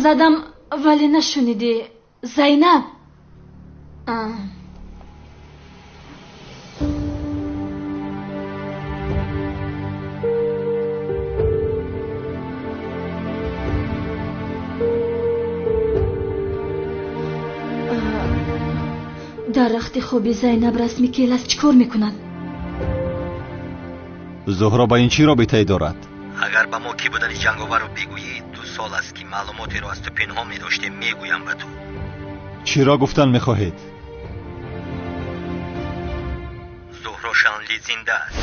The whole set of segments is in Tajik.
Задам, вале нашунидӣ. Зайнаб. Дар рахти хоби Зайнаб расми Келас чӣ кор мекунад? Зуҳро ба ин чӣ робитае дорад? Агар ба мо кӣ будани ҷанговарро бигӯӣ, 2 сол аст ки маълумотеро аз ту пинҳон медоштем, мегӯям ба ту. Чиро гуфтан мехоҳед? Зуҳро Шанли зинда аст.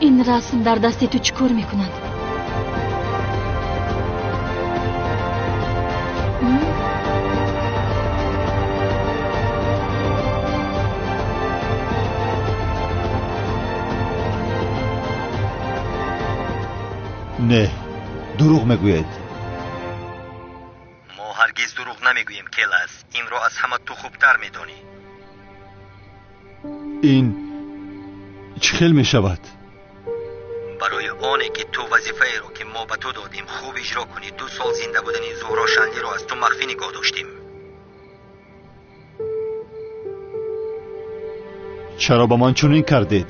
Ин расм дар дасти ту чӣ кор мекунад? Не, дурӯғ мегӯед. Мо ҳаргиз дурӯғ намегӯем, Келас. Инро аз ҳама ту хубтар медонӣ. Ин чӣ хел мешавад? Барои оне ки ту вазифаеро ки мо ба ту додем хуб иҷро кунӣ, 2 сол зинда будани Зуҳро Шанлиро аз ту махфӣ нигоҳ доштем. Чаро ба ман чунин кардед?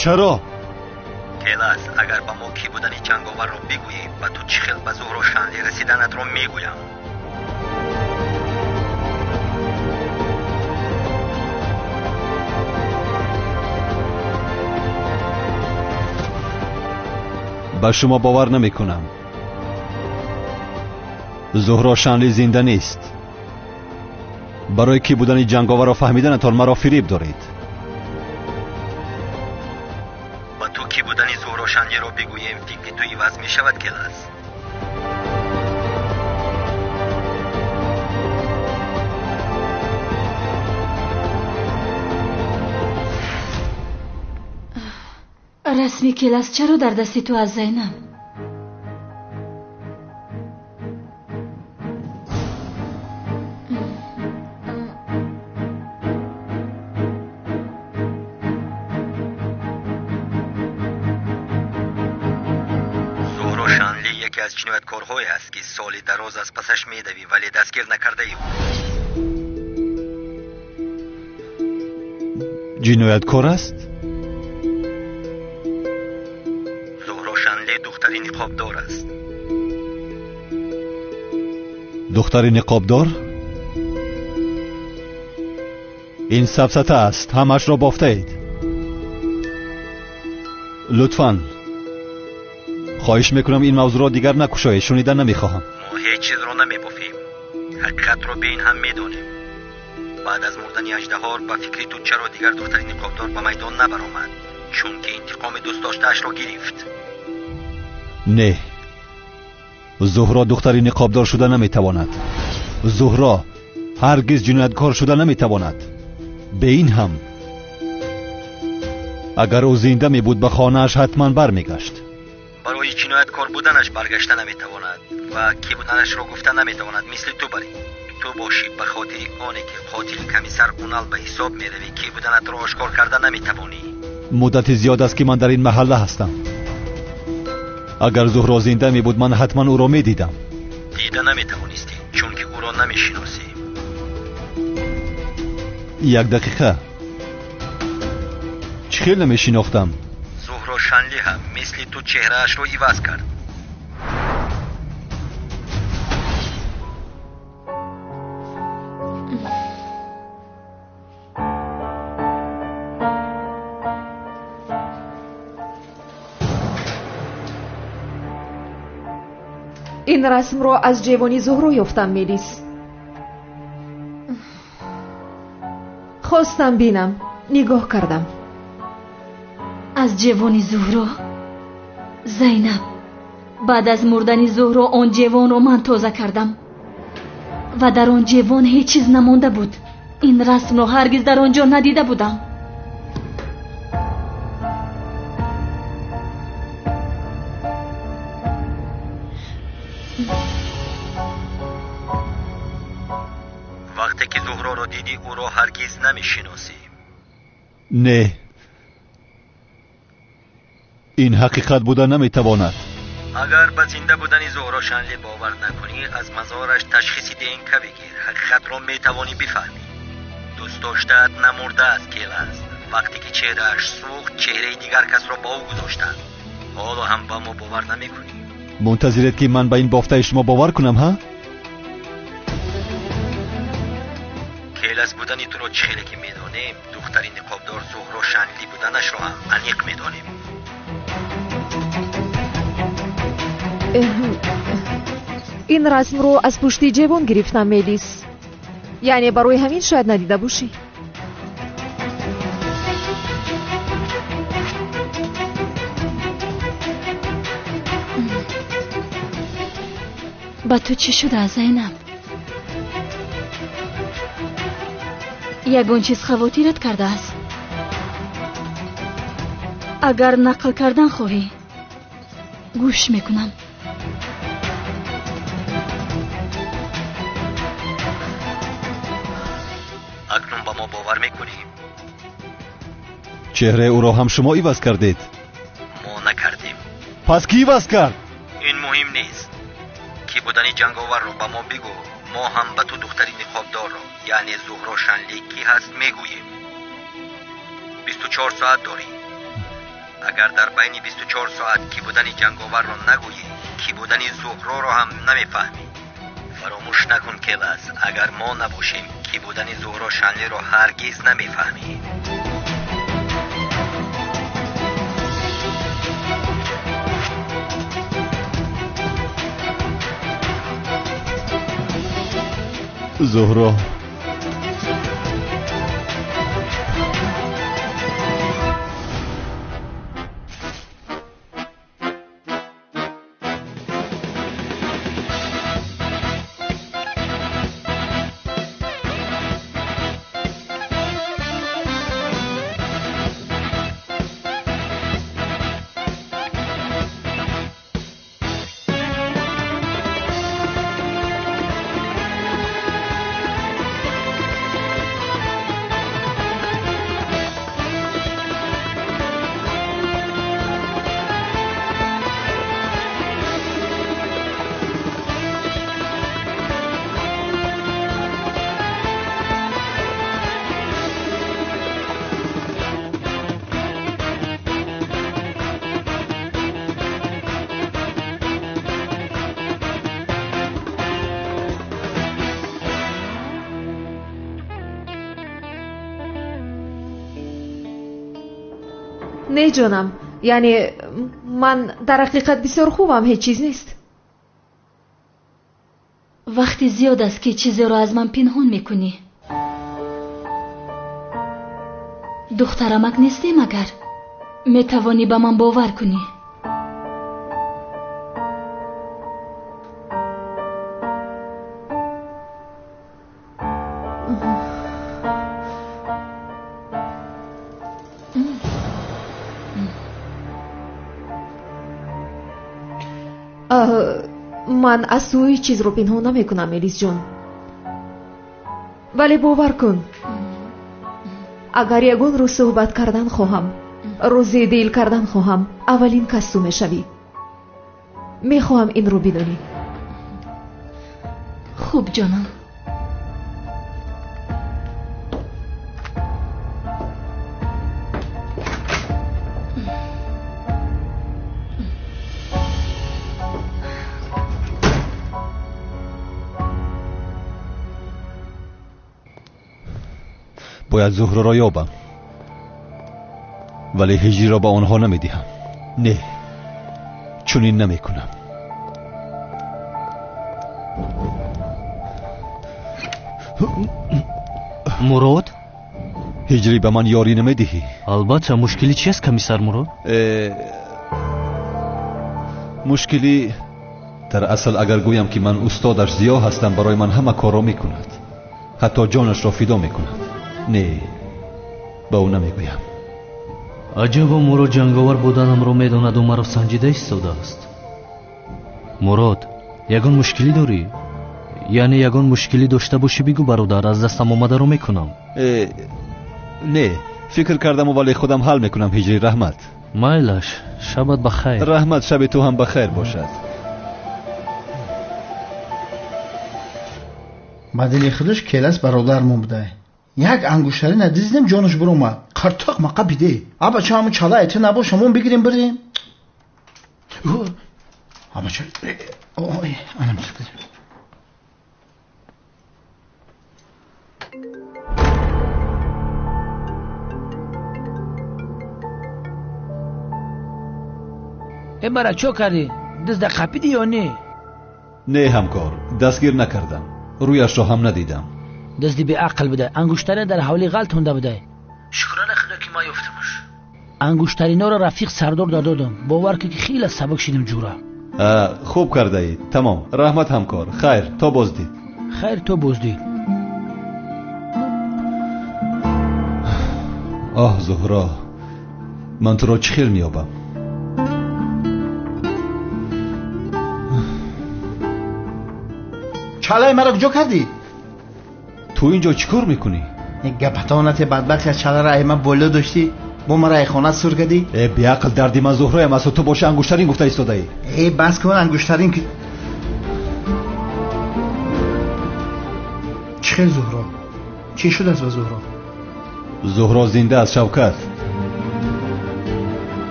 Чаро? Келас, агар ба мо кӣ будани ҷанговарро бигӯӣ, ба ту чӣ хел ба Зуҳро Шанли расиданатро мегӯям. Ба шумо бовар намекунам. Зуҳро Шанли зинда нест. Барои кӣ будани ҷанговарро фаҳмиданатон маро фиреб доред. Ба ту кӣ будани Зуҳро Шанлиро бигӯем, фикри ту иваз мешавад, Келас. Расми Келас чаро дар дасти ту аст, Зайнаб? Зуҳро Шанли яке аз ҷинояткорҳое аст, ки соли дароз аз пасаш медавӣ, вале дастгир накардаи ӯ. Ҷинояткор аст? Духтари ниқобдор аст. Духтари ниқобдор? Ин сафсата аст, ҳамаашро бофтаед. Лутфан, хоҳиш мекунам ин мавзӯъро дигар накушоед, шунидан намехоҳам. Мо ҳеҷ чизро намебофем. Ҳақиқатро бе ин ҳам медонем. Баъд аз мурдани аждаҳор ба фикри ту чаро дигар духтари ниқобдор ба майдон набаромад? Чунки интиқоми дӯстдоштаашро гирифт. Не, Зуҳро духтари ниқобдор шуда наметавонад. Зуҳро ҳаргиз ҷинояткор шуда наметавонад. Бе ин ҳам агар ӯ зинда мебуд, ба хонааш ҳатман бармегашт. Барои ҷинояткор буданаш баргашта наметавонад ва кӣ буданашро гуфта наметавонад, мисли ту барӣ. Ту бошӣ ба хотири оне ки қотили комиссар Унал ба ҳисоб меравӣ, кӣ буданатро ошкор карда наметавонӣ. Муддати зиёд аст ки ман дар ин маҳалла ҳастам. Агар Зуҳро зинда мебуд, ман ҳатман ӯро медидам. Дида наметавонистӣ, чунки ӯро намешиносӣ. Як дақиқа. Чӣ хел намешинохтам? Зуҳро Шанли ҳам мисли ту чеҳраашро иваз кард. Ин расмро аз ҷевони Зуҳро ёфтам, Мелис. Хостам бинам, нигоҳ кардам. Аз ҷевони Зуҳро? Зайнаб, баъд аз мурдани Зуҳро он ҷевонро ман тоза кардам ва дар он ҷевон ҳеҷ чиз намонда буд. Ин расмро ҳаргиз дар он ҷо надида будам. Вақте ки Зуҳроро дидӣ, ӯро ҳаргиз намешиносӣ. Не, ин ҳақиқат буда наметавонад. Агар ба зинда будани Зуҳро Шанли бовар накунӣ, аз мазораш ташхиси ДНК бигир. Ҳақиқатро метавонӣ бифаҳмӣ. Дӯст доштаат намурдааст, Келас. Вақте ки чеҳрааш сӯхт, чеҳраи дигар касро ба ӯ гузоштанд. Ҳоло ҳам ба мо бовар намекунӣ. Мунтазиред ки ман ба ин бофтаи шумо бовар кунам, ҳа? Келас будани туро чӣ хеле ки медонем, духтари ниқобдор Зуҳро Шанли буданашро ҳам аниқ медонем. Ин расмро аз пушти ҷевон гирифтам, Мелис. Яъне барои ҳамин шояд надида бошӣ. Ба ту чӣ шуда, Зайнаб? Ягон чиз хавотират кардааст? Агар нақл кардан хоҳӣ, гӯш мекунам. Акнун ба мо бовар мекунӣ? Чеҳраи ӯро ҳам шумо иваз кардед? Мо накардем. Пас кӣ иваз кард? Ин муҳим нест. Кӣ будани ҷанговарро ба мо бигӯ, мо ҳам ба ту духтари ниқобдорро, яъне Зуҳро Шанли кӣ ҳаст мегӯем. 24 соат дорӣ. Агар дар байни 24 соат кӣ будани ҷанговарро нагӯӣ, кӣ будани Зуҳроро ҳам намефаҳмӣ. Фаромӯш накун, Келас, агар мо набошем, кӣ будани Зуҳро Шанлиро ҳаргиз намефаҳмӣ. Зуҳро, Не ҷонам, яъне ман дар ҳақиқат бисёр хубам, ҳеҷ чиз нест. Вақти зиёд аст ки чизеро аз ман пинҳон мекунӣ. Духтарамак нестӣ магар? Метавонӣ ба ман бовар кунӣ. Ман аз ту ҳеҷ чизро пинҳон намекунам, Мелисҷон. Вале бовар кун, агар ягон рӯз суҳбат кардан хоҳам, рӯзи дил кардан хоҳам, аввалин кас ту мешавӣ. Мехоҳам инро бидонӣ. Хуб, ҷонам. Бояд Зуҳроро ёбам, вале ҳиҷриро ба онҳо намедиҳам. Не, чунин намекунам. Мурод? Ҳиҷрӣ ба ман ёрӣ намедиҳӣ? Албатта, мушкилӣ чист, комиссар Мурод? Мушкилӣ дар асл агар гӯям ки ман устодаш Зиё ҳастам, барои ман ҳама корро мекунад, ҳатто ҷонашро фидо мекунад. Не, ба ӯ намегӯям. Аҷабо, Мурод ҷанговар буданамро медонаду маро санҷида истодааст. Мурод, ягон мушкилӣ дорӣ? Яъне ягон мушкилӣ дошта бошӣ бигӯ, бародар, аз дастам омадаро мекунам. Не, фикр кардаму вале худам ҳал мекунам. Ҳиҷрӣ, раҳмат. Майлаш, шабат ба хайр. Раҳмат, шаби ту ҳам ба хайр бошад. Ба дили худаш келас бародармон будай. Як ангуштари надиздем, ҷонаш биромад. Қартоқ мақа биде. Абача ҳамун чала эти набоша, мон бигирем бирем. Абача, ой, анам Бара чо кардӣ? Дизда қапидӣ ё не? Не ҳамкор, дастгир накардам, рӯяшро ҳам надидам. Дизди беақл будай, ангуштарина дар ҳавлӣ ғалтонда будай. Шукрона худо ки ман ёфтамаш. Ангуштариноро рафиқ сардор додам. Бовар кун ки хеле сабук шидим ҷура. Хуб кардаед, тамом. Раҳмат ҳамкор. Хайр, то боздид. Хайр, то боздид. Оҳ Зуҳро, ман туро чӣ хел меёбам? Чалаи маро куҷо кардӣ? Ту инҷо чӣ кор мекунӣ? Гапатонате бадбахт, аз чаларо ай ман боло доштӣ, бо маро ай хона сур кардӣ? Э беақл, дарди ман Зуҳроям аст, ту боши ангуштарин гуфта истодаӣ. Э бас кун, ангуштарин ки чӣ хел Зуҳро? Чӣ шудааст ба Зуҳро? Зуҳро зинда аст, Шавкат.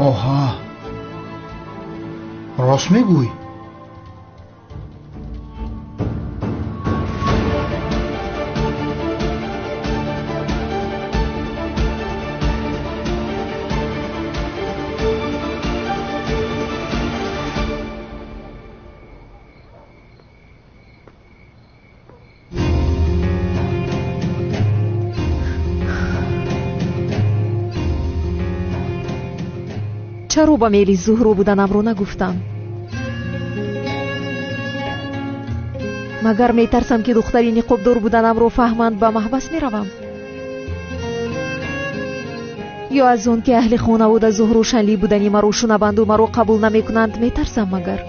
Оҳа, рост мегӯй? Чаро ба мели Зуҳро буданамро нагуфтам? Магар метарсам ки духтари ниқобдор буданамро фаҳманд, ба маҳбас меравам? Ё аз он ки аҳли хонавода Зуҳро шанлӣ будани маро шунаванду маро қабул намекунанд метарсам магар?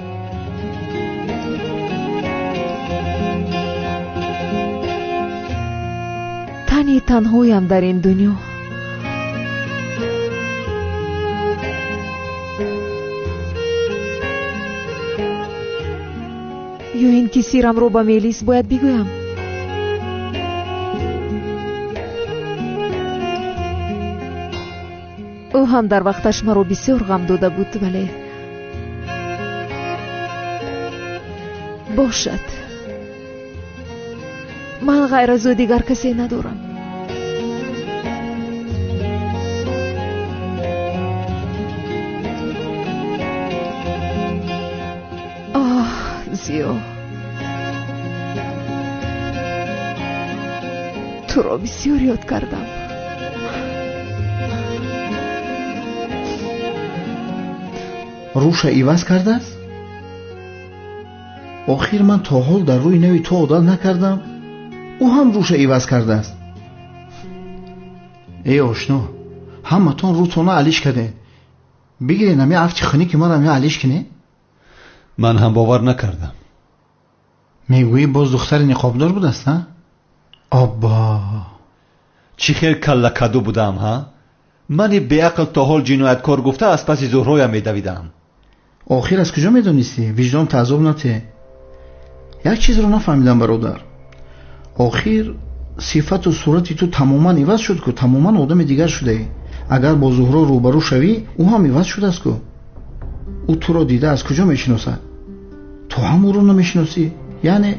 Тани танҳоям дар ин дунё. Ё ин ки сирамро ба Мелис бояд бигӯям? Ӯ ҳам дар вақташ маро бисёр ғам дода буд, вале бошад, ман ғайр аз ӯ дигар касе надорам. Оҳ Зиё, туро бисёр ёд кардам. Рӯша иваз кардааст? Охир ман то ҳол дар рӯи нави ту одат накардам. Ӯ ҳам рӯша иваз кардааст. Эй ошно, ҳаматон рӯтона алиш кардем. Бигирен ами афти хунӣ ки маро ами алиш кине? Ман ҳам бовар накардам. Мегӯӣ боз духтари ниқобдор будааст, ҳа? Оббо! Чӣ хел каллакаду будам, ҳа? Мани беақл то ҳол ҷинояткор гуфта аз паси Зуҳроям медавидам. Охир аз куҷо медонистӣ? Виҷдон таъзоб нате. Як чизро нафаҳмидам, бародар. Охир сифату сурати ту тамоман иваз шуд ку, тамоман одами дигар шудаӣ. Агар бо Зуҳро рӯбарӯ шавӣ, ӯ ҳам иваз шудааст ку. Ӯ туро дида аз куҷо мешиносад? Ту ҳам ӯро намешиносӣ. Яъне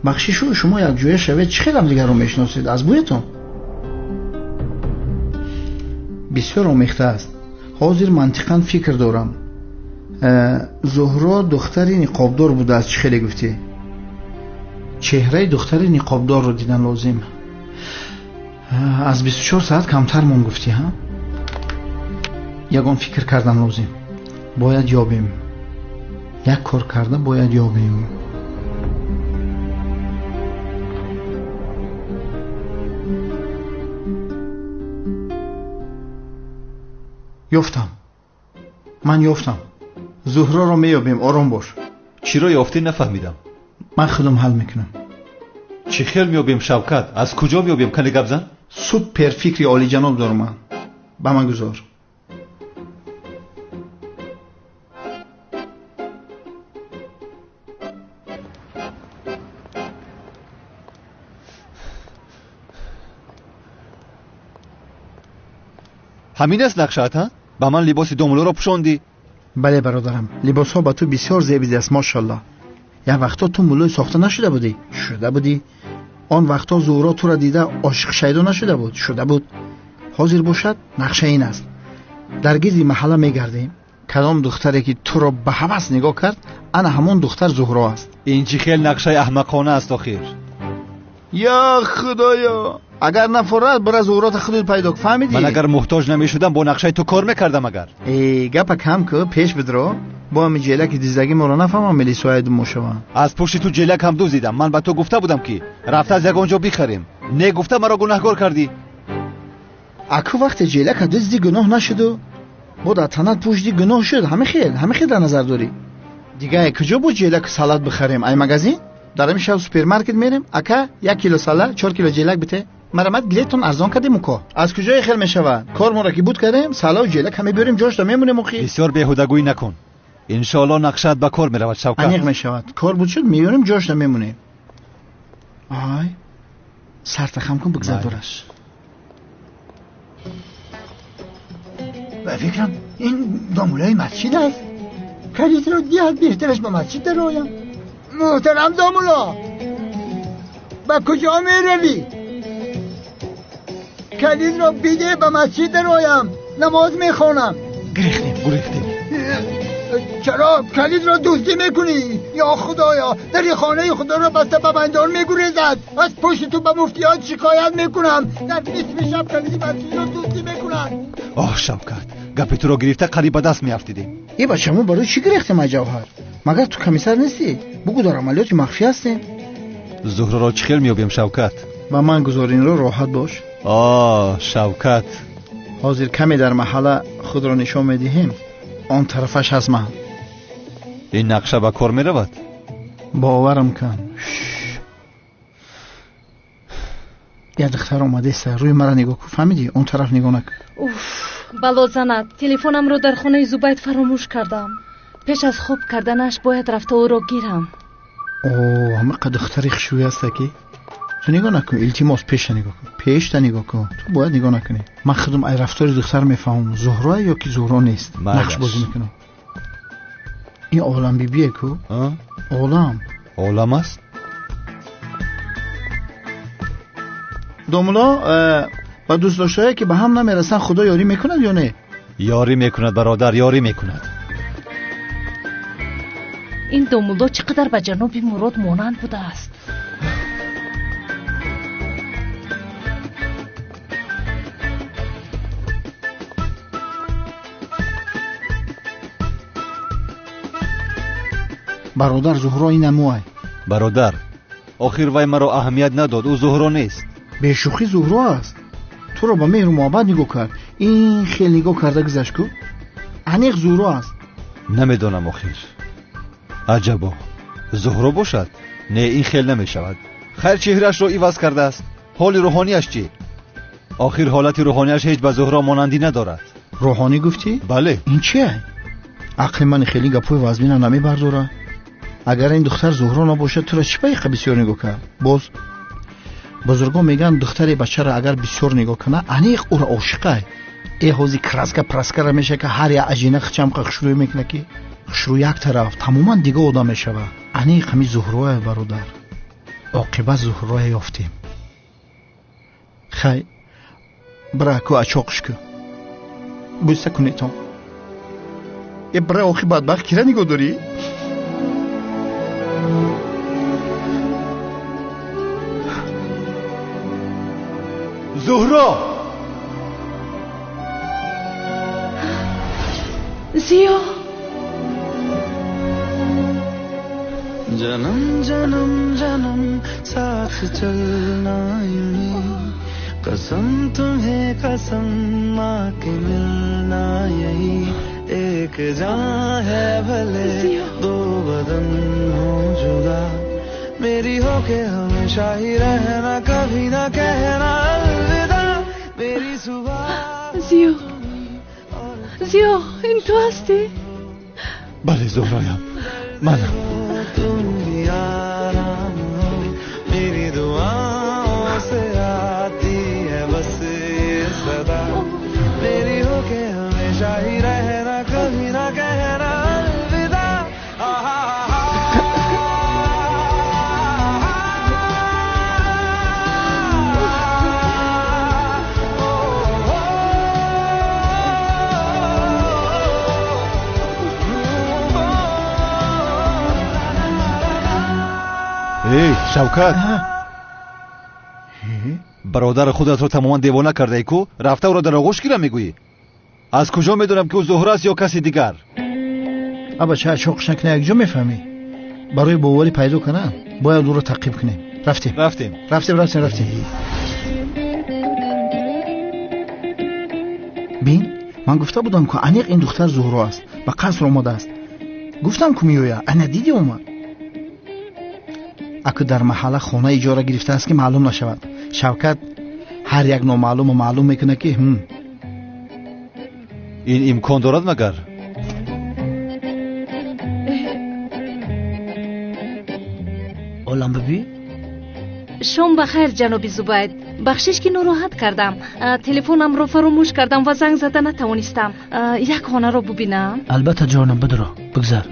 бахшишу шумо якҷоя шавед, чӣ хел ҳамдигарро мешиносед? Аз бӯятон? Бисёр омехта аст. Ҳозир мантиқан фикр дорам. Зуҳро духтари ниқобдор будааст, чӣ хеле гуфтӣ? Чеҳраи духтари ниқобдорро дидан лозим. Аз 24 соат камтар мон гуфтӣ, ҳа? Ягон фикр кардан лозим. Бояд ёбем. Як кор карда бояд ёбем. Ёфтам. Ман ёфтам. Зуҳроро меёбем, ором бош. Чиро ёфтӣ нафаҳмидам. Ман худам ҳал мекунам. Чӣ хел меёбем, Шавкат? Аз куҷо меёбем? Кане гап зан. Супер фикри олиҷаноб дорам ман. Ба ман гузор. Ҳамин аст нақшаат, ҳа? Ба ман либоси домулоро пӯшондӣ? Бале бародарам, либосҳо ба ту бисёр зебидааст, мошалло. Як вақтҳо ту муллои сохта нашуда будӣ? Шуда будӣ. Он вақтҳо Зуҳро тура дида ошиқ шайдо нашуда буд? Шуда буд. Ҳозир бошад, нақша ин аст. Дар гирди маҳалла мегардем. Кадом духтаре ки туро ба ҳавас нигоҳ кард, ана ҳамон духтар Зуҳро аст. Ин чӣ хел нақшаи аҳмақона аст охир? Ё худоё! Агар нафорад, бира Зуҳрота худут пайдо кун, фаҳмидӣ? Ман агар муҳтоҷ намешудам, бо нақшаи ту кор мекардам агар. Э, гапа кам ку, пеш бидро. Бо ҳами ҷелаки диздагӣ моро нафаҳмам, милисояи ду мошаванд. Аз пушти ту ҷелак ҳам дуздидам. Ман ба ту гуфта будам, ки рафта аз ягон ҷо бихарем. Не гуфта маро гунаҳгор кардӣ. Аку вақте ҷелака дузди гуноҳ нашуду, бо дар танат пушти гуноҳ шуд. Ҳами хел дар назар дорӣ. Дига куҷо буд ҷелаку салат бихарем? Ай магазин? Дар ҳамин шаб супермаркет мерем. Ака, 1 кило салат, 4 кило ҷелак бите. Марамат билетон арзон кардем уко. Аз куҷое хел мешавад? Кор моро ки буд кардем, салаву ҷелак ҳаме биёрем, ҷошта мемонем охи. Бисёр беҳудагӯӣ накун. Иншоалло нақшаат ба кор меравад, Шавкат. Аниқ мешавад. Кор буд шуд, меёрем, ҷошта мемонем. Ай, сарта хам кун, бигзар дораш. Ба фикрам ин домулаи масҷид аст. Калидро диҳад, беҳтараш ба масҷид дароям. Муҳтарам домула, ба куҷо меравӣ? Калидро биде, ба масҷид дароям, намоз мехонам. Гирехтем, гурехтем. Чаро калидро дуздӣ мекунӣ? Ё худоё, дари хонаи худоро баста ба бандон мегурезад. Аз пушти ту ба муфтиёт шикоят мекунам. Дар нисфи шаб калиди масҷидро дуздӣ мекунанд. Оҳ, Шавкат, гапи туро гирифта қариб ба даст меафтидем. Е бача, мо барои чӣ гирехтем, ай Ҷавҳар? Магар ту комиссар нестӣ? Бугӯ дар амалиёти махфӣ ҳастем. Зуҳроро чӣ хел меёбем, Шавкат? Ба ман гузор, инро роҳат бош. Оҳ, Шавкат, ҳозир каме дар маҳалла худро нишон медиҳем. Он тарафаш ҳаст ман. Ин нақша ба кор меравад? Боварам кун. Як духтар омадеста, рӯи маро нигоҳ кун, фаҳмидӣ? Он тараф нигоҳ накун. Уф, бало занад, телефонамро дар хонаи Зубайд фаромӯш кардам. Пеш аз хоб карданаш бояд рафта ӯро гирам. О, ҳамақа духтари хушрӯй ҳаста ки ту нигоҳ накун, илтимос, пешта нигоҳ кун, пешта нигоҳ кун. Ту бояд нигоҳ накунӣ. Ман худам ай рафтори духтар мефаҳмам, Зуҳро ё ки Зуҳро нест. Нақш бозӣ мекунам. Ин олам бибие ку? Олам. Олам аст? Домуло, ба дӯстдоштаҳое ки ба ҳам намерасанд, Худо ёрӣ мекунад ё не? Ёрӣ мекунад, бародар, ёрӣ мекунад. Ин домуло чӣ қадар ба ҷаноби Мурод монанд будааст. Бародар, Зуҳро ин амуай. Бародар, охир вай маро аҳамият надод, ӯ Зуҳро нест. Бешӯхӣ Зуҳро аст. Туро ба меҳру муҳаббат нигоҳ кард. Ин хел нигоҳ карда гузашт ку. Аниқ Зуҳро аст. Намедонам охир. Аҷабо, Зуҳро бошад? Не, ин хел намешавад. Хайр, чеҳраашро иваз кардааст. Ҳоли рӯҳонияш чӣ? Охир ҳолати рӯҳонияш ҳеҷ ба Зуҳро монандӣ надорад. Рӯҳонӣ гуфтӣ? Бале. Ин чие? Ақли ман хеле гапҳои вазмина намебардорад. Агар ин духтар Зуҳро набошад, туро чӣ ба иқа бисёр нигоҳ кард? Боз бузургон мегӯянд, духтари бачаро агар бисёр нигоҳ кунад, аниқ ӯро ошиқай. Э ҳози краска праскара мешавад, ки ҳар як ажина хичамқа хушрӯй мекунад, ки хушрӯй як тараф, тамоман дига одам мешавад. Аниқ ҳами Зуҳроя, бародар. Оқибат Зуҳроя ёфтем. Хай, бира ку ачоқш ку. Бӯса кунетон. Э бра охи бадбахт кира нигоҳ дорӣ? Зуҳро! Зиё! जन्म जन्म जन्म साथ चलना यूं कसम तुम्हें कसम आके मिलना यही एक जान है भले दो बदन हो जुदा मेरी हो के हमेशा ही रहना कभी ना कहना अलविदा मेरी सुबह। Зиё, Зиё, ин ту ҳастӣ? Бале, Зуҳроям, манам. तुम भी आराम हो मेरी दुआओं से आती है बस ये सदा मेरी हो के हमेशा ही रहना कभी ना कहना अलविदा। Эй, Шавкат, бародари худатро тамоман девона кардаӣ ку? Рафта ӯро дар оғӯш гирам мегӯӣ? Аз куҷо медонам, ки ӯ Зуҳра аст ё каси дигар? Абача, чоқш накунӣ, якҷо мефаҳмӣ. Барои боварӣ пайдо кардан бояд ӯро таъқиб кунем. Рафтем, рафтем, рафтем, рафтем, рафтем. Бин, ман гуфта будам, ку аниқ ин духтар Зуҳро аст, ба қаср омадааст. Гуфтам, ку меояд, ана дидӣ омад. Аку дар маҳалла хона иҷора гирифтааст, ки маълум нашавад. Шавкат ҳар як номаълуму маълум мекунад, ки ин имкон дорад магар? Олам бибӣ? Шом ба хайр, ҷаноби Зубайд. Бахшиш, ки нороҳат кардам. Телефонамро фаромӯш кардам ва занг зада натавонистам. Як хонаро бубинам. Албатта, ҷонам, бидро, бигзар.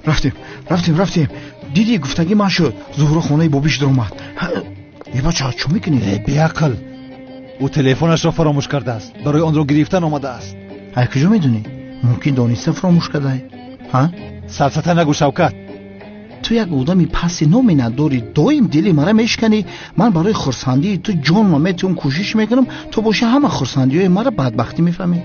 Рафтем, рафтем, рафтем. Дидӣ, гуфтагӣ ман шуд. Зуҳро хонаи бобиш даромад. Э бача, чӣ мекунӣ? Э беақл, ӯ телефонашро фаромӯш кардааст, барои онро гирифтан омадааст. Ай куҷо медонӣ? Мумкин дониста фаромӯш кардай. Ҳа? Сафсата нагӯ, Шавкат. Ту як одами пасти номе надорӣ, доим дили мара мешиканӣ. Ман барои хурсандии ту ҷонма метиҳум, кӯшиш мекунам, ту боши ҳама хурсандиҳои мара бадбахтӣ мефаҳмӣ.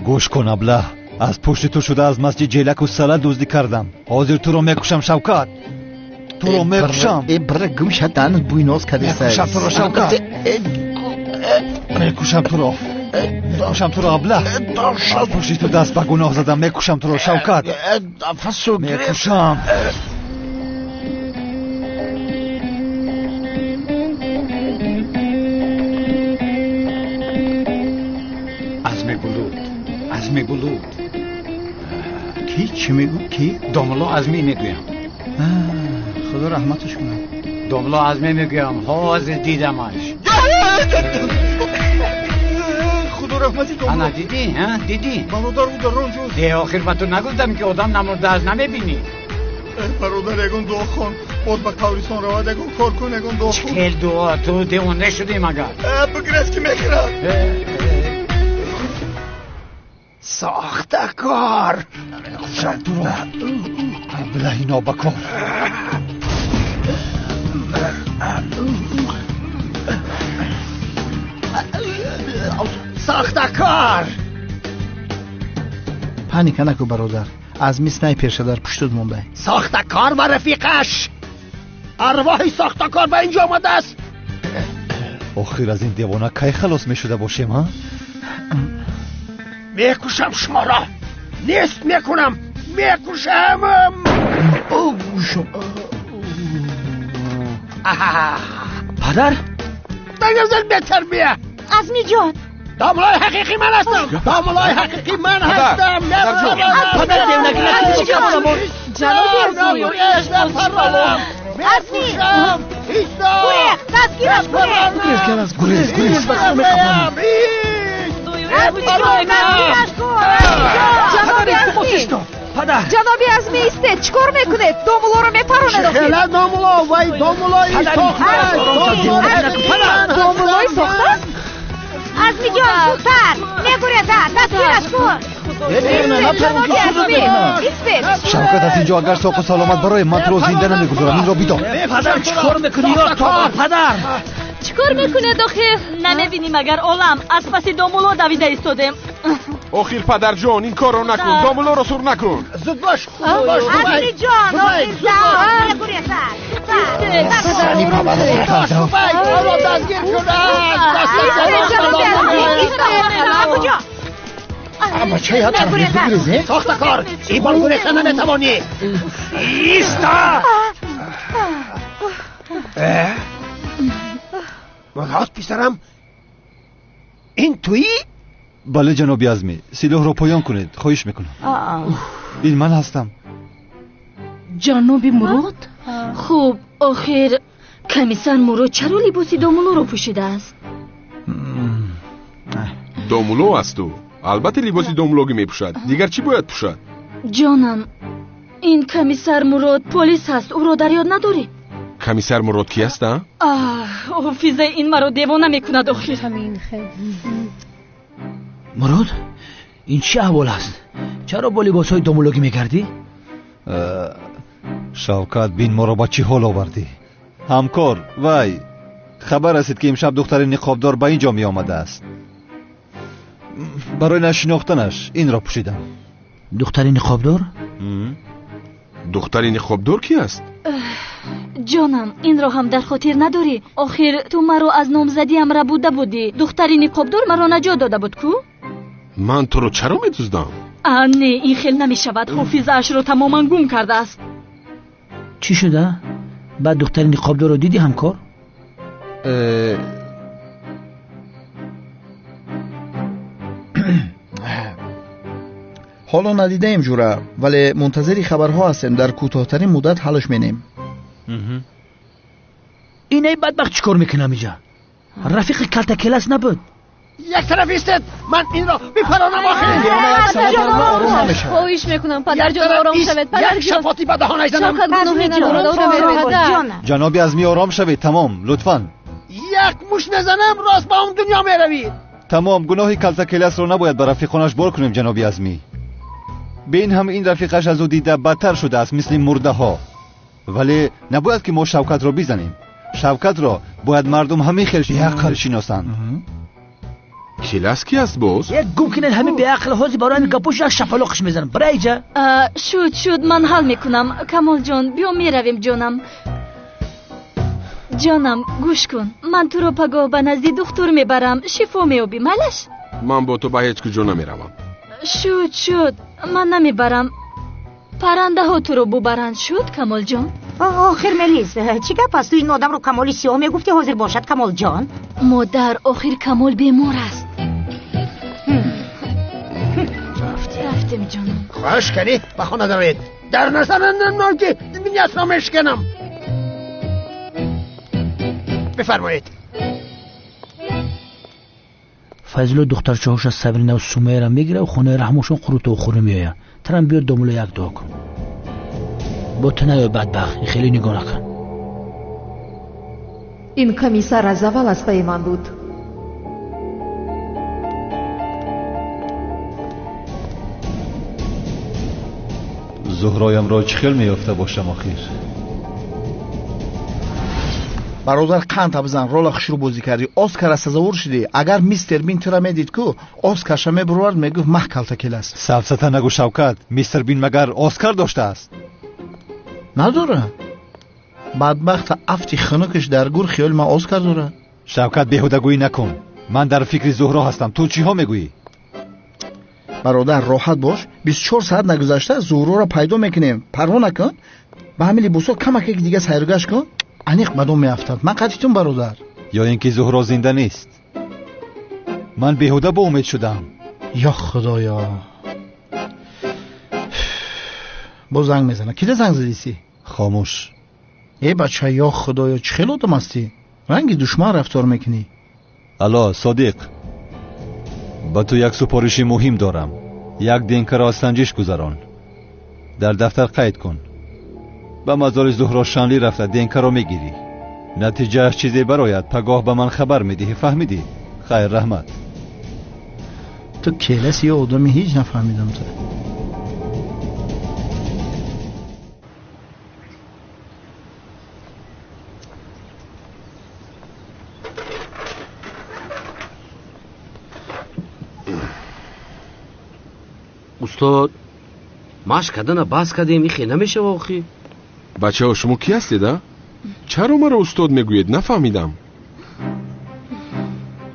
Гӯш кун, аблаҳ, аз пушти ту шуда аз масҷид ҷелаку сала дуздӣ кардам. Ҳозир туро мекушам, Шавкат, туро мекушам. Э бира, гум шад, даҳанат бӯи ноз кардеса. Мекушам туро, Шавкат, мекушам туро, мекушам туро, аблаҳ. Аз пушти ту даст ба гуноҳ задам. Мекушам туро, Шавкат, мекушам. Азми Булут, Азми Булут. Ки? Чӣ мегӯ? Ки? Домулло Азмӣ мегӯям. Худо раҳматаш кунад. Домулло Азмӣ мегӯям, ҳозир дидамаш. Худо раҳмати домулло. Ана дидӣ, ҳа? Дидӣ? Бародар, ӯ дар он ҷост. Де охир ба ту нагуфтам, ки одам намурдааст, намебинӣ? Бародар, ягон дуо хон, боз ба қабристон равад, ягон кор кун, ягон дуо хон. Чӣ хел дуо? Ту девона шудӣ магар? Бигрез, ки мехӯрад. Сохтакор! Мекушам туро, аблаҳи нобакор. Сохтакор! Паника накун, бародар, Азми снайперша дар пуштут мондай. Сохтакор ва рафиқаш! Арвоҳи сохтакор ба инҷо омадааст. Охир аз ин девона кай халос мешуда бошем, ҳа? Мекушам шуморо, нест мекунам, мекушам. Падар, бетарбия. Азмиҷон, домлои ҳақиқӣ ман ҳастам, домлои ҳақиқӣ ман ҳастам. Падар, девонагӣ накунӣ, чӣ кардам? Ҷаноби Азми, Азми, гурехт, дастгираш кунед. Гурез, гурез, гурез. Падар! Ҷаноби Азмӣ, истед! Чӣ кор мекунед? Домулоро мепаронед охир! Хела домуло, вай домулои сохта! Домулои сохта? Азмиҷон, зудтар! Мегурезад! Дастгираш кун! Шавкат, аз инҷо агар соқу саломат барои ман туро зинда намегузорам, инро бидон. Падар, чӣ кор мекунӣ? Ё тоба, падар! Чӣ кор мекунед охир? Намебинӣ магар олам аз паси домуло давида истодем. Охир падарҷон, ин корро накун, домулоро сур накун. Зуд бош! Азмиҷон, мегурезад! Зуд дастгир шудааст! Бача я тараф бигрезе? Сохтакор, ин бор гурехта наметавонӣ. Иста! Мурод писарам, ин туӣ? Бале, ҷаноби Азмӣ, силоҳро поён кунед, хоҳиш мекунам. Ин ман ҳастам. Ҷаноби Мурод? Хуб, охир комиссар Мурод чаро либоси домулоро пӯшидааст? Домуло аст ӯ. Албатта либоси домулогӣ мепӯшад. Дигар чӣ бояд пӯшад? Ҷонам, ин комиссар Мурод полис ҳаст, ӯро дар ёд надорӣ? Комиссар Мурод ки аст, а? Ҳофиза, ин маро девона мекунад охир. Мурод, ин чӣ аҳвол аст? Чаро бо либосҳои домулогӣ мегардӣ? Шавкат, бин моро ба чӣ ҳол овардӣ. Ҳамкор, вай, хабар расид ки имшаб духтари ниқобдор ба ин ҷо меомадааст. Барои нашинохтанаш инро пӯшидам. Духтари ниқобдор? Духтари ниқобдор ки аст? Ҷонам, инро ҳам дар хотир надорӣ? Охир ту маро аз номзадиам рабуда будӣ. Духтари ниқобдор маро наҷот дода буд ку? Ман туро чаро медуздам? Не, ин хел намешавад. Ҳофизаашро тамоман гум кардааст. Чӣ шуда? Баъд духтари ниқобдорро дидӣ, ҳамкор? Ҳоло надидаем ҷура, вале мунтазири хабарҳо ҳастем. Дар кӯтоҳтарин муддат ҳалш менем. Инаи бадбахт чӣ кор мекунам иҷа? Рафиқи калтакелас набуд. Як тараф истед, ман инро бипаронам охир. Хоҳиш мекунам, падарҷон, ором шавед. Як шапоти ба даҳон айзанам. Шавкат гуноҳе надорад, ором шавед. Ҷаноби Азмӣ, ором шавед, тамом, лутфан. Як муш мезанам, рост ба он дунё меравид. Тамом, гуноҳи калтакеласро набояд ба рафиқонаш бор кунем, ҷаноби Азмӣ. Бин ҳам ин рафиқаш аз ӯ дида бадтар шудааст, мисли мурдаҳо. Вале набояд ки мо Шавкатро бизанем. Шавкатро бояд мардум ҳамин хел беақл шиносанд. Келас ки аст боз? Як гум кунед ҳамин беақл, ҳозир барои ҳамин гапош як шапалоқш мезанам. Бира иҷа. Шуд, шуд, ман ҳал мекунам. Камолҷон, биё меравем, ҷонам. Ҷонам, гӯш кун. Ман туро пагоҳ ба назди духтур мебарам, шифо меёбӣ, майлаш? Ман бо ту ба ҳеҷ куҷо намеравам. Шуд, шуд, ман намебарам. Паррандаҳо туро бубаранд, шуд, Камолҷон? Охир Мелис, чӣ гап аст? Ту ин одамро Камоли сиёҳ мегуфтӣ, ҳозир бошад Камолҷон? Модар, охир Камол бемор аст. Рафтем, ҷонам. Хоҳиш кардӣ, ба хона дароед. Дар назарам ки ниятро мешканам. Бифармоед. Файзулло духтарчаҳоша Сабринаву Сумайяро мегирад, хонаи раҳмошон қурутову хӯрӣ меояд. Тарам биёд домуло як дуо кун. Бо ту наёй бадбахт, хеле нигоҳ накун. Ин комиссар аз аввал аз пайи ман буд. Зуҳроямро чӣ хел меёфта бошам охир? Бародар, қанд бизан, рола хушрӯ бозӣ кардӣ, Оскара сазовор шудӣ. Агар мистер Бин тура медид ку, Оскарша мебуровард, мегуфт маҳ калтакелас. Сафсата нагӯ, Шавкат, мистер Бин магар Оскар доштааст? Надора. Бадбахта афти хунукаш дар гур хиёли ман Оскар дорад. Шавкат, беҳудагӯӣ накун. Ман дар фикри Зуҳро ҳастам. Ту чиҳо мегӯӣ? Бародар, роҳат бош. 24 соат нагузашта Зуҳроро пайдо мекунем. Парво накун. Ба ҳамин либосҳо камаке дига сайругашт кун, аниқ ба дом меафтад. Ман қатитун, бародар. Ё ин ки Зуҳро зинда нест. Ман беҳуда бо умед шудам. Ё Худоё. Боз занг мезанад. Кида занг задисӣ? Хомӯш. Э бача, ё Худоё, чӣ хел одам ҳастӣ? Ранги душман рафтор мекунӣ. Алло, Содиқ, ба ту як супориши муҳим дорам. Як ДНКро аз санҷиш гузарон. Дар дафтар қайд кун. Ба мазори Зуҳро Шанлӣ рафта ДНК-ро мегирӣ. Натиҷааш чизе барояд, пагоҳ ба ман хабар медиҳӣ, фаҳмидӣ? Хайр, раҳмат. Ту келаси ё одами ҳеҷ нафаҳмидам ту. Устод, машқ кардана бас кардем, ихе намешава охи? Бачаҳо, шумо кӣ ҳастед, а? Чаро маро устод мегӯед? Нафаҳмидам.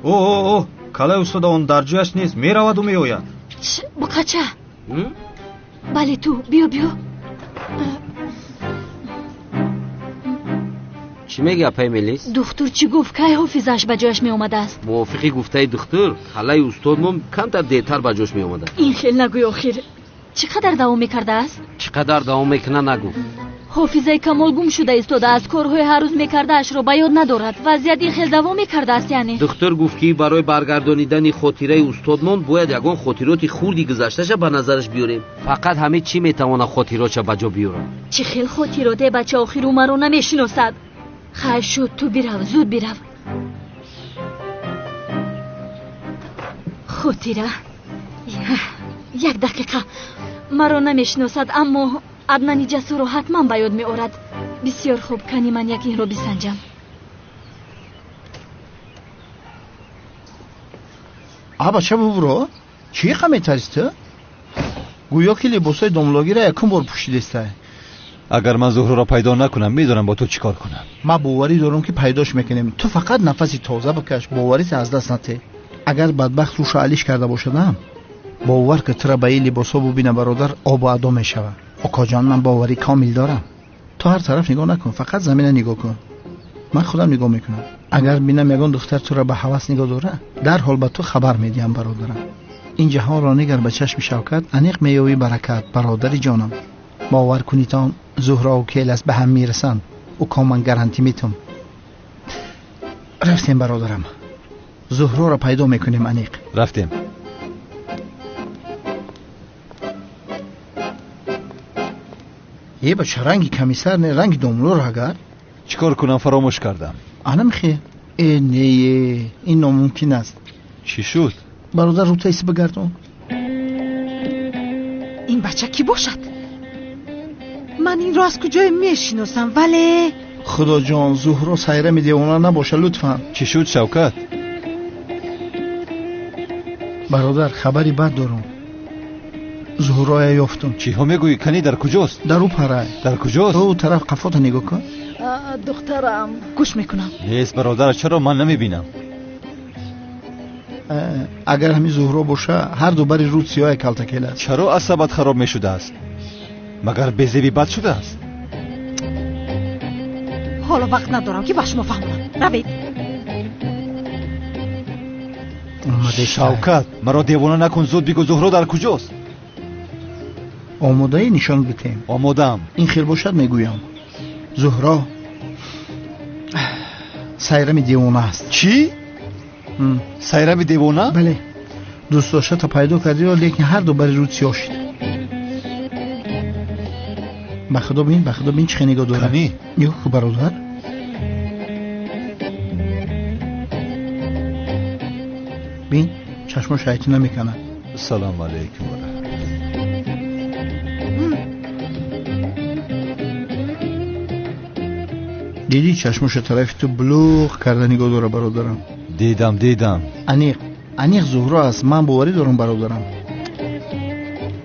О, о, о, калаи устода он дар ҷояш нест, мераваду меояд. Буқача. Бале, ту, биё, биё. Чӣ мегӯ, апай Мелис? Духтур чӣ гуфт? Кай ҳофизааш ба ҷояш меомадааст? Мувофиқи гуфтаи духтур, халаи устодмон камтар дертар ба ҷош меомадааст. Ин хел нагӯй охир. Чӣ қадар давом мекардааст? Чӣ қадар давом мекунад нагуфт. Ҳофизаи Камол гум шуда истодааст, корҳои ҳар рӯз мекардаашро ба ёд надорад. Вазъият ин хел давом мекардааст, яъне? Духтур гуфт, ки барои баргардонидани хотираи устодмон бояд ягон хотироти хурди гузашташа ба назараш биёрем. Фақат ҳамин чӣ метавонад хотиротша ба ҷо биёрад? Чӣ хел хотироте, бача, охир ӯ маро намешиносад. Хайр шуд, ту бирав, зуд бирав. Хотира. Як дақиқа. Маро намешиносад, аммо Аднани Ҷасурро ҳатман ба ёд меорад. Бисёр хуб, кани ман як инро бисанҷам. А бача бубуро, чӣ қа метарсӣ ту? Гӯё ки либосҳои домлогиро якум бор пӯшидестай. Агар ман Зуҳроро пайдо накунам, медонам бо ту чӣ кор кунам. Ман боварӣ дорам, ки пайдош мекунем. Ту фақат нафаси тоза бикаш, боварите аз даст натеҳ. Агар бадбахт рӯша алиш карда бошадам, бовар ки тура ба ин либосҳо бубина, бародар, обу адо мешавад. Окоҷон, ман боварӣ комил дорам. Ту ҳар тараф нигоҳ накун, фақат замина нигоҳ кун. Ман худам нигоҳ мекунам. Агар бинам ягон духтар тура ба ҳавас нигоҳ дора, дарҳол ба ту хабар медиҳам, бародарам. Ин ҷаҳонро нигар ба чашми шавкат, аниқ меёбӣ баракат, бародари ҷонам. Бовар кунитон, Зуҳрову Келас ба ҳам мерасанд. Уко, ман гарантӣ метум. Рафтем, бародарам. Зуҳроро пайдо мекунем аниқ. Рафтем. Е бача, ранги комиссар не, ранги домлоро агар. Чӣ кор кунам, фаромӯш кардам. Анамхе. Э, не, ин номумкин аст. Чӣ шуд? Бародар, рӯтаиси бигардон. Ин бача кӣ бошад? Ман инро аз куҷое мешиносам, вале Худоҷон, Зуҳро сайрами девона набоша, лутфан. Чӣ шуд, Шавкат? Бародар, хабари бад дорам. Зуҳроя ёфтум. Чиҳо мегӯӣ? Кани дар куҷост? Дар ӯ парай. Дар куҷост? Ӯ тараф қафота нигоҳ кун. Духтарам, гӯш мекунам. Нест, бародар, чаро ман намебинам? Агар ҳамин Зуҳро боша, ҳар ду бари рӯд сиёҳе калтакел аст. Чаро асабат хароб мешудааст? Магар безебӣ бад шудааст? Ҳоло вақт надорам, ки ба шумо фаҳмонам. Равед. Шавкат, маро девона накун, зуд бигӯ Зуҳро дар куҷост? Омодаӣ нишон битем? Омодаам. Ин хел бошад, мегӯям. Зуҳро сайрами девона аст. Чӣ? Сайрами девона? Бале. Дӯстдоштата пайдо кардиро, лекин ҳар ду бари рӯд сиёҳ шид. Ба худо бин, ба худо бин, чӣ хел нигоҳ дорад. Кани? Нигоҳ ку, бародар. Бин, чашмо шайтон намеканад. Салому алайкум. Дидӣ, чашмоша тарафи ту булуғ карда нигоҳ дора, бародарам. Дидам, дидам. Аниқ, аниқ Зуҳро аст, ман боварӣ дорам, бародарам.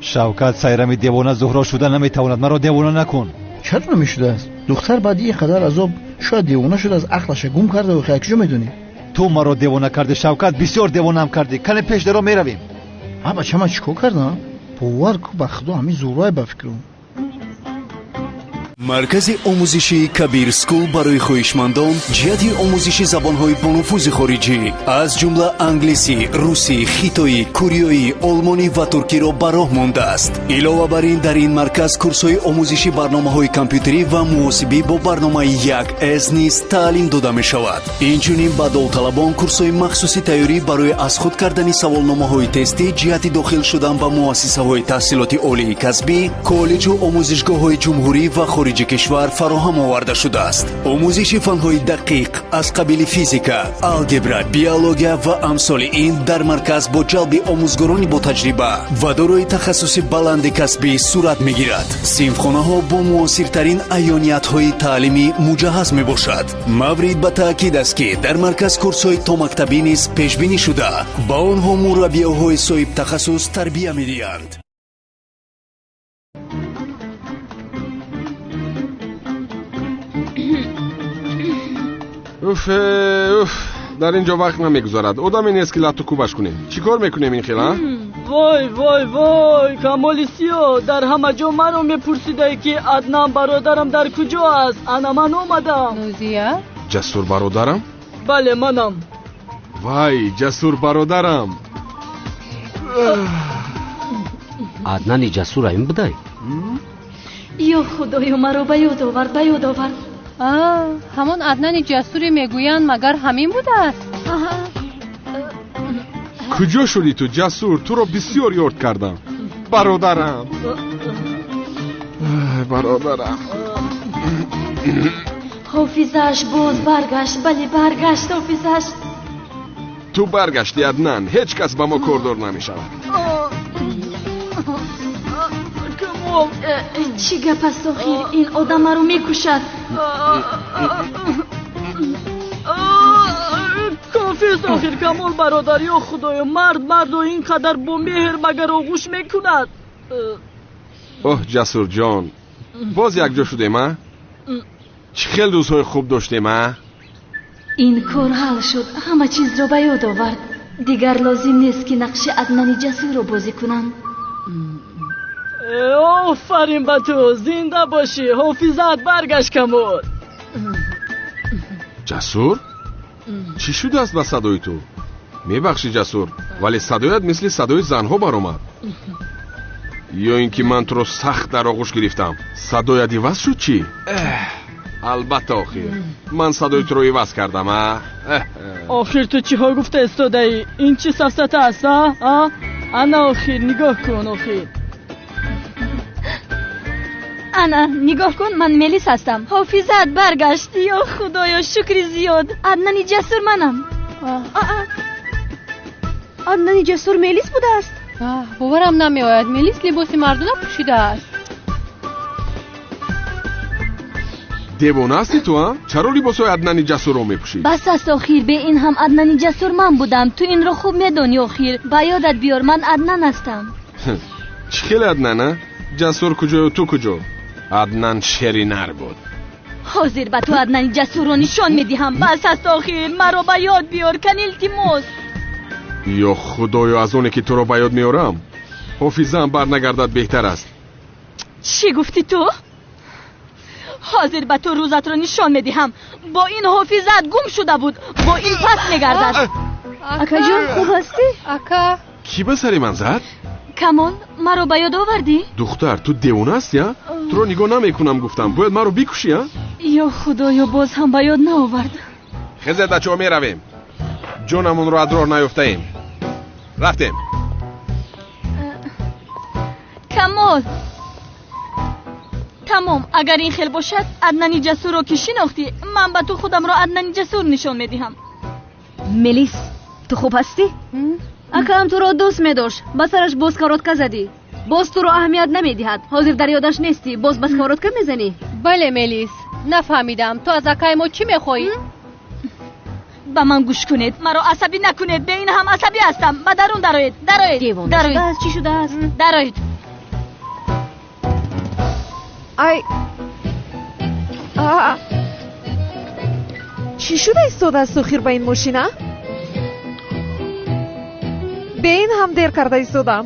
Шавкат, сайрами девона Зуҳро шуда наметавонад, маро девона накун. Чаро намешудааст? Духтар баъди ин қадар азоб шояд девона шудааст, ақлаша гум карда, охи куҷо медонӣ? Ту маро девона кардӣ, Шавкат, бисёр девонаам кардӣ. Кане пеш даро меравем. А бача, ман чӣ кор кардам? Бовар ку, ба худо ҳамин Зуҳрое ба фикрум. Маркази омӯзишии Кабир Скул барои хоҳишмандон ҷиҳати омӯзиши забонҳои бонуфузи хориҷӣ, аз ҷумла англисӣ, русӣ, хитоӣ, кореоӣ, олмонӣ ва туркиро ба роҳ мондааст. Илова бар ин, дар ин марказ курсҳои омӯзиши барномаҳои компютерӣ ва муҳосибӣ бо барномаи 1С низ таълим дода мешавад. Инчунин ба довталабон курсҳои махсуси тайёрӣ барои аз худ кардани саволномаҳои тестӣ ҷиҳати дохил шудан ба муассисаҳои таҳсилоти олии касбӣ, коллеҷу омӯзишгоҳҳои ҷумҳурӣ ва хориҷи кишвар фароҳам оварда шудааст. Омӯзиши фанҳои дақиқ аз қабили физика, алгебра, биология ва амсоли ин дар марказ бо ҷалби омӯзгорони ботаҷриба ва дорои тахассуси баланди касбӣ сурат мегирад. Синфхонаҳо бо муосиртарин аёниятҳои таълимӣ муҷаҳҳаз мебошад. Маврид ба таъкид аст, ки дар марказ курсҳои томактабӣ низ пешбинӣ шуда, ба онҳо мураббиёҳои соҳибтахассус тарбия медиҳанд. Уф, уф, дар ин ҷо вақт намегузарад. Одаме нест, ки латту кӯбаш кунем. Чӣ кор мекунем ин хел, а? Вой, вой, вой, Камоли Сиё, дар ҳама ҷо маро мепурсидай, ки Аднан бародарам дар куҷо аст. Ана ман омадам. Нозия? Ҷасур бародарам? Бале, манам. Вай, Ҷасур бародарам. Аднани Ҷасур ҳамин будай? Ё Худоё, маро ба ёд овард, ба ёд овард. Ҳамон Аднани Ҷасуре мегӯянд, магар ҳамин будааст? Куҷо шудӣ ту, Ҷасур? Туро бисёр ёд кардам. Бародарам. Бародарам. Ҳофизааш боз баргашт, бале, баргашт ҳофизааш. Ту баргаштӣ, Аднан. Ҳеҷ кас ба мо кордор намешавад. Камол, чӣ гап аст охир? Ин одам маро мекушад. Кофист охир, Камол бародар. Ё Худоё, мард мардро ин қадар бо меҳр магар оғӯш мекунад? Оҳ, Ҷасурҷон, боз якҷо шудем, а? Чӣ хел рӯзҳои хуб доштем, а? Ин кор ҳал шуд, ҳама чизро ба ёд овард. Дигар лозим нест, ки нақши Аднани Ҷасурро бозӣ кунам. Офарин ба ту, зинда бошӣ, ҳофизаат баргашт, Камол. Ҷасур, чӣ шудааст ба садои ту? Мебахшӣ, Ҷасур, вале садоят мисли садои занҳо баромад. Ё ин ки ман туро сахт дар оғӯш гирифтам, садоят иваз шуд чӣ? Албатта, охир ман садои туро иваз кардам, а? Охир ту чиҳо гуфта истодаӣ? Ин чӣ сафсата аст, а? Ана охир, нигоҳ кун, охир. Ана, нигоҳ кун, ман Мелис ҳастам. Ҳофизаат баргашт. Ё Худоё, шукри зиёд. Аднани Ҷасур манам. Аднани Ҷасур Мелис будааст? Боварам намеояд, Мелис либоси мардона пӯшидааст. Девона ҳастӣ ту, а? Чаро либосҳои Аднани Ҷасурро мепӯшӣ? Бас аст охир, бе ин ҳам Аднани Ҷасур ман будам. Ту инро хуб медонӣ охир. Ба ёдат биёр, ман Аднан ҳастам. Чӣ хеле Аднан, а? Ҷасур куҷою ту куҷо? Аднан шеринар буд. Ҳозир ба ту Аднани Ҷасурро нишон медиҳам. Бас аст охир, маро ба ёд биёр, кан илтимос. Ё Худоё, аз оне ки туро ба ёд меорам, ҳофизаам барнагардад беҳтар аст. Чӣ гуфтӣ ту? Ҳозир ба ту рӯзатро нишон медиҳам. Бо ин ҳофизаат гум шуда буд, бо ин пас мегардад. Акаҷон, хуб ҳастӣ? Ака. Кӣ ба сари ман зад? Камол, маро ба ёд овардӣ? Духтар, ту девона ҳастӣ, а? Туро нигоҳ намекунам гуфтам, бояд маро бикушӣ, а? Ё Худоё, боз ҳам ба ёд наовард. Хезед, бачаҳо, меравем. Ҷонамонро аз роҳ наёфтаем. Рафтем. Камол, тамом, агар ин хел бошад, Аднани Ҷасурро ки шинохтӣ, ман ба ту худамро Аднани Ҷасур нишон медиҳам. Мелис, ту хуб ҳастӣ? Акаам туро дӯст медошт, ба сараш боз сковородка задӣ. Боз туро аҳамият намедиҳад. Ҳозир дар ёдаш нестӣ, боз ба сковородка мезанӣ? Бале, Мелис, нафаҳмидам, ту аз акаи мо чӣ мехоҳӣ? Ба ман гӯш кунед, маро асабӣ накунед. Бе ин ҳам асабӣ ҳастам. Ба дарун дароед, дароед. Девона шудааст, чӣ шудааст? Дароед. Ай, чӣ шуда истодааст охир ба ин мошина? Бе ин ҳам дер карда истодам.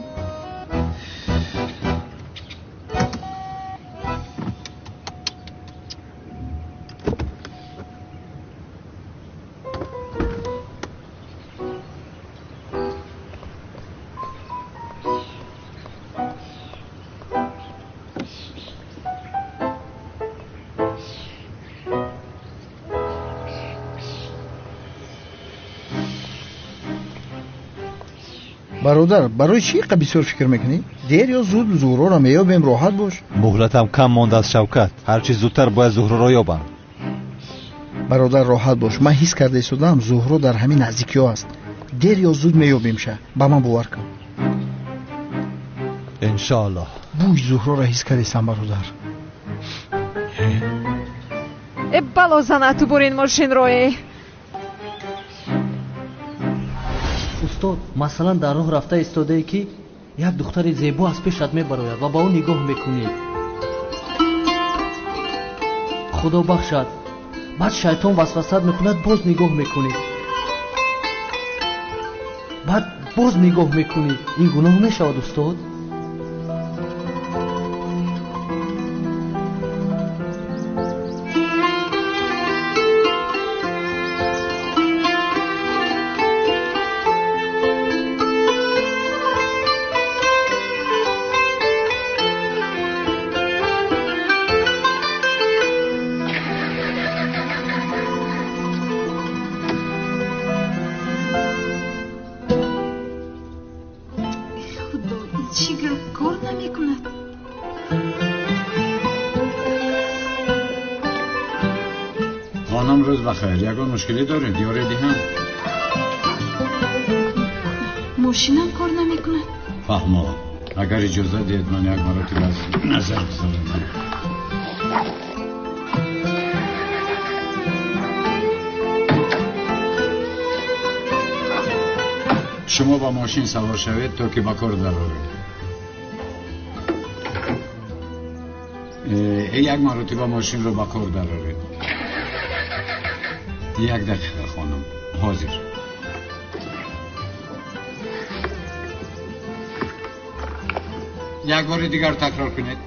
Бародар, барои чӣ инқа бисёр фикр мекунӣ? Дер ё зуд Зуҳроро меёбем, роҳат бош. Муҳлатам кам мондааст, Шавкат. Ҳарчи зудтар бояд Зуҳроро ёбам. Бародар, роҳат бош. Ман ҳис карда истодаам, Зуҳро дар ҳамин наздикиҳо аст. Дер ё зуд меёбемша. Ба ман бовар кун. Иншоаллоҳ. Бӯи Зуҳроро ҳис кардесам, бародар. Э, бало зана, ту бурин мошинро, э. Устод, масалан, дар роҳ рафта истодае, ки як духтари зебо аз пешат мебарояд ва ба ӯ нигоҳ мекунӣ. Худо бахшад, баъд шайтон васвасат мекунад, боз нигоҳ мекунӣ, баъд боз нигоҳ мекунӣ. Ин гуноҳ мешавад, устод? Чӣ гап, кор намекунад? Хонум, рӯз бахайр. Ягон мушкилӣ доред? Ёре диҳам? Мошинам кор намекунад. Фаҳмо. Агар иҷоза диҳед, ман як маротиба аз назар гузаронам. Шумо ба мошин савор шавед, то ки ба кор дароред. Як маротиба мошинро ба кор дароред. Як дақиқа, хонум, ҳозир. Як бори дигар такрор кунед.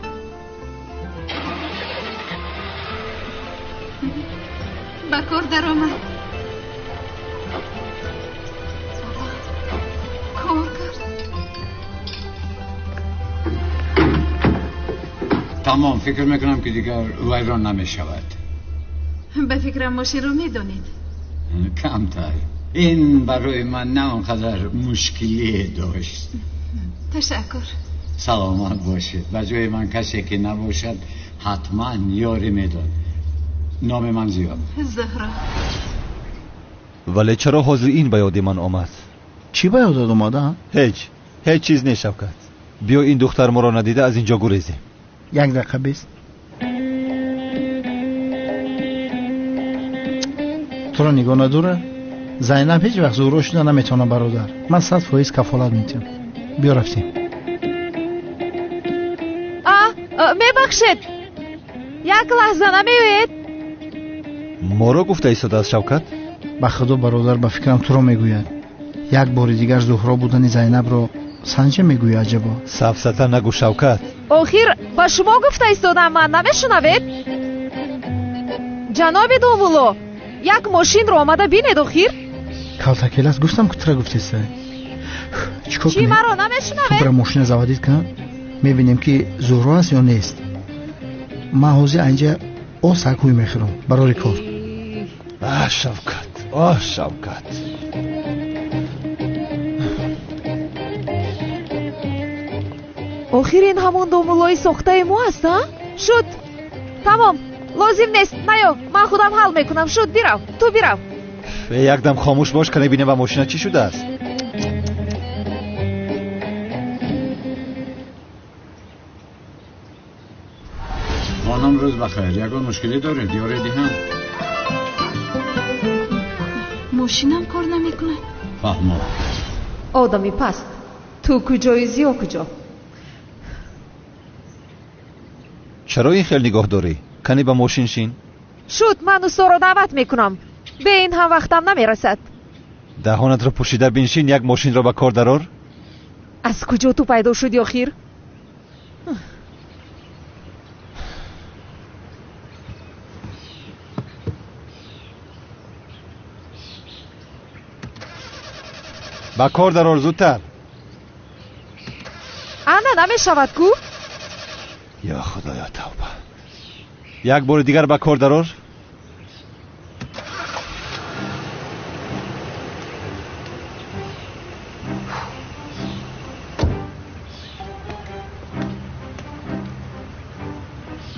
Ба кор даромад. Кор кард. Тамом, фикр мекунам, ки дигар вайрон намешавад. Ба фикрам, мошинро медонед. Камтар. Ин барои ман на он қадар мушкилие дошт. Ташаккур. Саломат бошед. Ба ҷои ман касе ки набошад, ҳатман ёрӣ медод. Номи ман Зиёд. Зуҳро. Вале чаро ҳозир ин ба ёди ман омад? Чӣ ба ёдат омада? Ҳеҷ, ҳеҷ чиз не, Шавкат. Биё, ин духтар моро надида аз инҷо гурезем. Як дақиқа бист. Туро нигоҳ надора? Зайнаб ҳеҷ вақт Зуҳро шуда наметавонад, бародар. Ман 100% кафолат медиҳам. Биё, рафтем. А, мебахшед, як лаҳза намеоед? Моро гуфта истодааст, Шавкат? Ба худо, бародар, ба фикрам, туро мегӯяд. Як бори дигар Зуҳро будани Зайнабро санҷа мегӯяд, аҷабо. Сафсата нагӯ, Шавкат. Охир ба шумо гуфта истодам ман, намешунавед? Ҷаноби домулло, як мошинро омада бинед, охир. Калтакелас, гуфтам, ки тура гуфтеста. Чӣ кор Чӣ кунем? Маро Ту намешунавед? бира, мошина заводить кун, мебинем, ки Зуҳро аст ё нест. Ман ҳозир анҷа осак ҳуй мехӯрам барори кор. А, Шавкат, о Шавкат. Охир ин ҳамон домуллои сохтаи мо аст, а? Шуд, тамом, лозим нест, наё, ман худам ҳал мекунам. Шуд, бирав, ту бирав. Э, якдам хомӯш бош, кане бинем, ба мошина чӣ шудааст. Хонум, рӯз бахайр. Ягон мушкилӣ доред? Ёре диҳам? Мошинам кор намекунад. Фаҳмо. Одами паст, ту куҷои, Зиё куҷо? Чаро ин хел нигоҳ дорӣ? Кани ба мошин шин. Шуд, ман усторо даъват мекунам. Бе ин ҳам вақтам намерасад. Даҳонатро пӯшида биншин, як мошинро ба кор дарор. Аз куҷо ту пайдо шуди охир? Ба кор дарор зудтар. Ана, намешавад ку. Ё худоё, тавба! Як бори дигар ба кор дарор.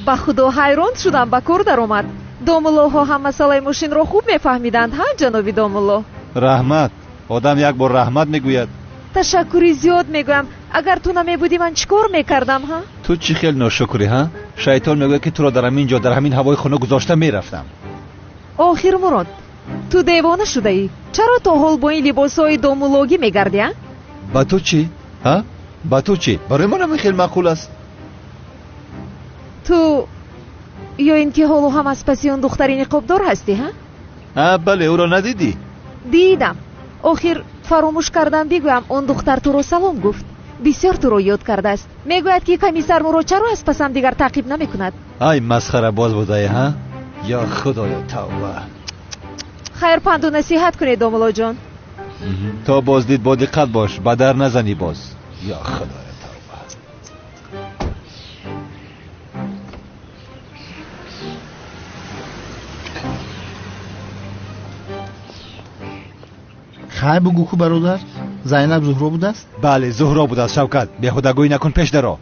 Ба худо ҳайрон шудам, ба кор даромад. Домуллоҳо ҳам масъалаи мошинро хуб мефаҳмиданд, ҳа, ҷаноби домулло? Раҳмат. Одам як бор раҳмат мегӯяд. Ташаккури зиёд мегӯям. Агар ту намебудӣ, ман чӣ кор мекардам, ҳа? Ту чӣ хел ношукрӣ, ҳа? Шайтон мегӯяд, ки туро дар ҳамин ҷо, дар ҳамин ҳавои хунук гузошта мерафтам. Охир, Мурод, ту девона шудаӣ. Чаро то ҳол бо ин либосҳои домуллогӣ мегардӣ, а? Ба ту чӣ, ҳа? Ба ту чӣ? Барои ман ҳамин хел маъқул аст. Ту ё ин ки ҳоло ҳам аз паси он духтари ниқобдор ҳастӣ, ҳа? А, бале, ӯро надидӣ? Дидам. Охир фаромӯш кардам бигӯям, он духтар туро салом гуфт. Бисёр туро ёд кардааст. Мегӯяд, ки комиссар Мурод чаро аз пасам дигар таъқиб намекунад. Ай, масхарабоз будаe, ҳа? Ё худоё, тавба. Хайр, панду насиҳат кунед, домуллоҷон. То боздид бо диққат бош, ба дар назанӣ боз. Ё худоё, тавба. Хай, бугӯ ку, бародар, Зайнаб Зуҳро будааст? Бале, Зуҳро будааст. Шавкат, беҳудагӯӣ накун, пеш даро.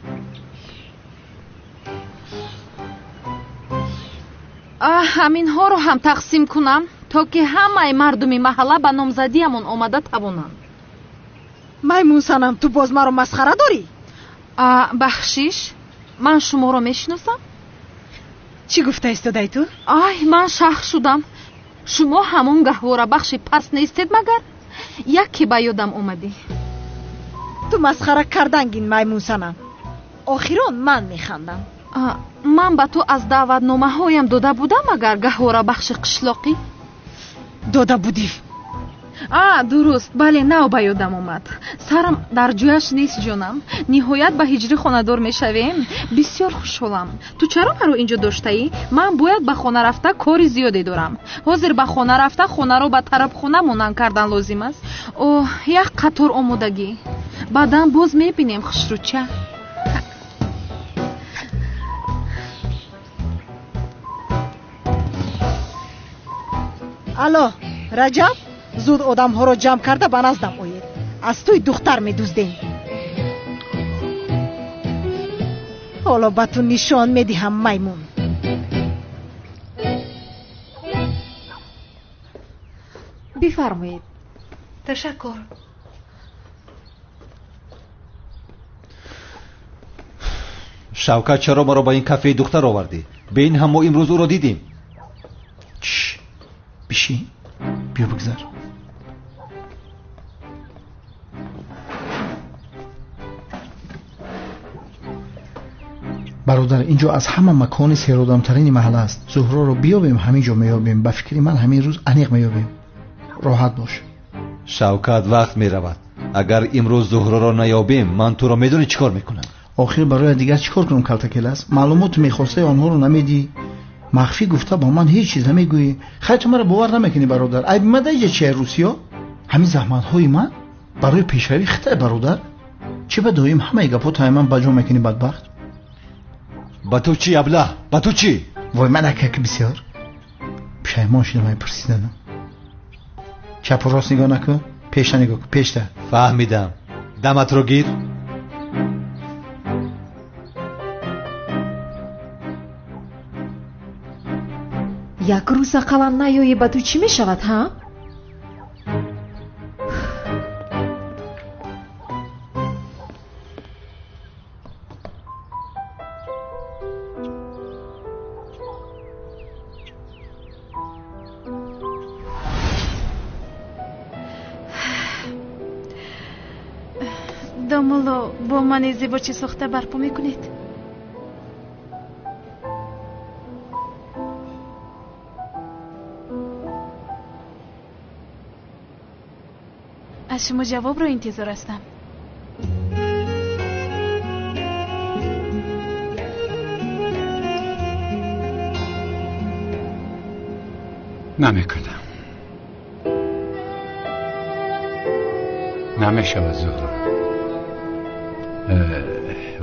Ҳаминҳоро ҳам тақсим кунам, то ки ҳамаи мардуми маҳалла ба номзадиамон омада тавонанд. Маймунсанам, ту боз маро масхара дорӣ? Бахшиш, ман шуморо мешиносам? Чӣ гуфта истодай ту? Ай, ман шах шудам. Шумо ҳамон гаҳворабахши паст нестед магар? Яке ба ёдам омадӣ. Ту масхара кардангин, маймунсанам. Охирон ман механдам. Ман ба ту аз даъватномаҳоям дода будам магар, гаҳворабахши қишлоқӣ? Дода будӣ. А, дуруст, бале, нав ба ёдам омад. Сарам дар ҷояш нест, ҷонам. Ниҳоят ба ҳиҷрӣ хонадор мешавем. Бисёр хушҳолам. Ту чаро маро инҷо доштаӣ? Ман бояд ба хона рафта, кори зиёде дорам. Ҳозир ба хона рафта, хонаро ба тарабхона монанд кардан лозим аст. Оҳ, як қатор омодагӣ. Баъдан боз мебинем, хушрӯча. Алло, Раҷаб, зуд одамҳоро ҷамъ карда ба наздам оед. Аз тӯй духтар медуздем. Ҳоло ба ту нишон медиҳам, маймун. Бифармоед. Ташаккур. Шавкат, чаро маро ба ин кафеи духтар овардӣ? Бе ин ҳам мо имрӯз ӯро дидем. Чш, бишин, биё бигзар. Бародар, инҷо аз ҳама макони серодамтарини маҳалла аст. Зуҳроро биёбем, ҳамин ҷо меёбем. Ба фикри ман ҳамин рӯз аниқ меёбем. Роҳат бош. Шавкат, вақт меравад. Агар имрӯз Зуҳроро наёбем, ман туро медонӣ чӣ кор мекунам? Охир барои дигар чӣ кор кунам, калтакелас? Маълумот мехостаи онҳоро намедиҳӣ. Махфӣ гуфта бо ман ҳеҷ чиз намегӯӣ. Хайр, ту маро бовар намекунӣ, бародар. Айби ман дар инҷа чия, русиё? Ҳамин заҳматҳои ман барои пешравии хитай, бародар. Чӣ ба доим ҳамаи гапҳо таи ман ба ҷо мекунӣ, бадбахт? Ба ту чӣ, аблаҳ? Ба ту чӣ? Вой, ман акак бисёр пушаймон шудам ай пурсиданам. Чапу рост нигоҳ накун, пешта нигоҳ кун, пешта. Фаҳмидам. Даматро гир. Як рӯз ақаллан наёӣ, ба ту чӣ мешавад, ҳа? Домулло, бо мани зебо чӣ сохта барпо мекунед? Аз шумо ҷавобро интизор ҳастам. Намекунам. Намешавад, Зуҳро.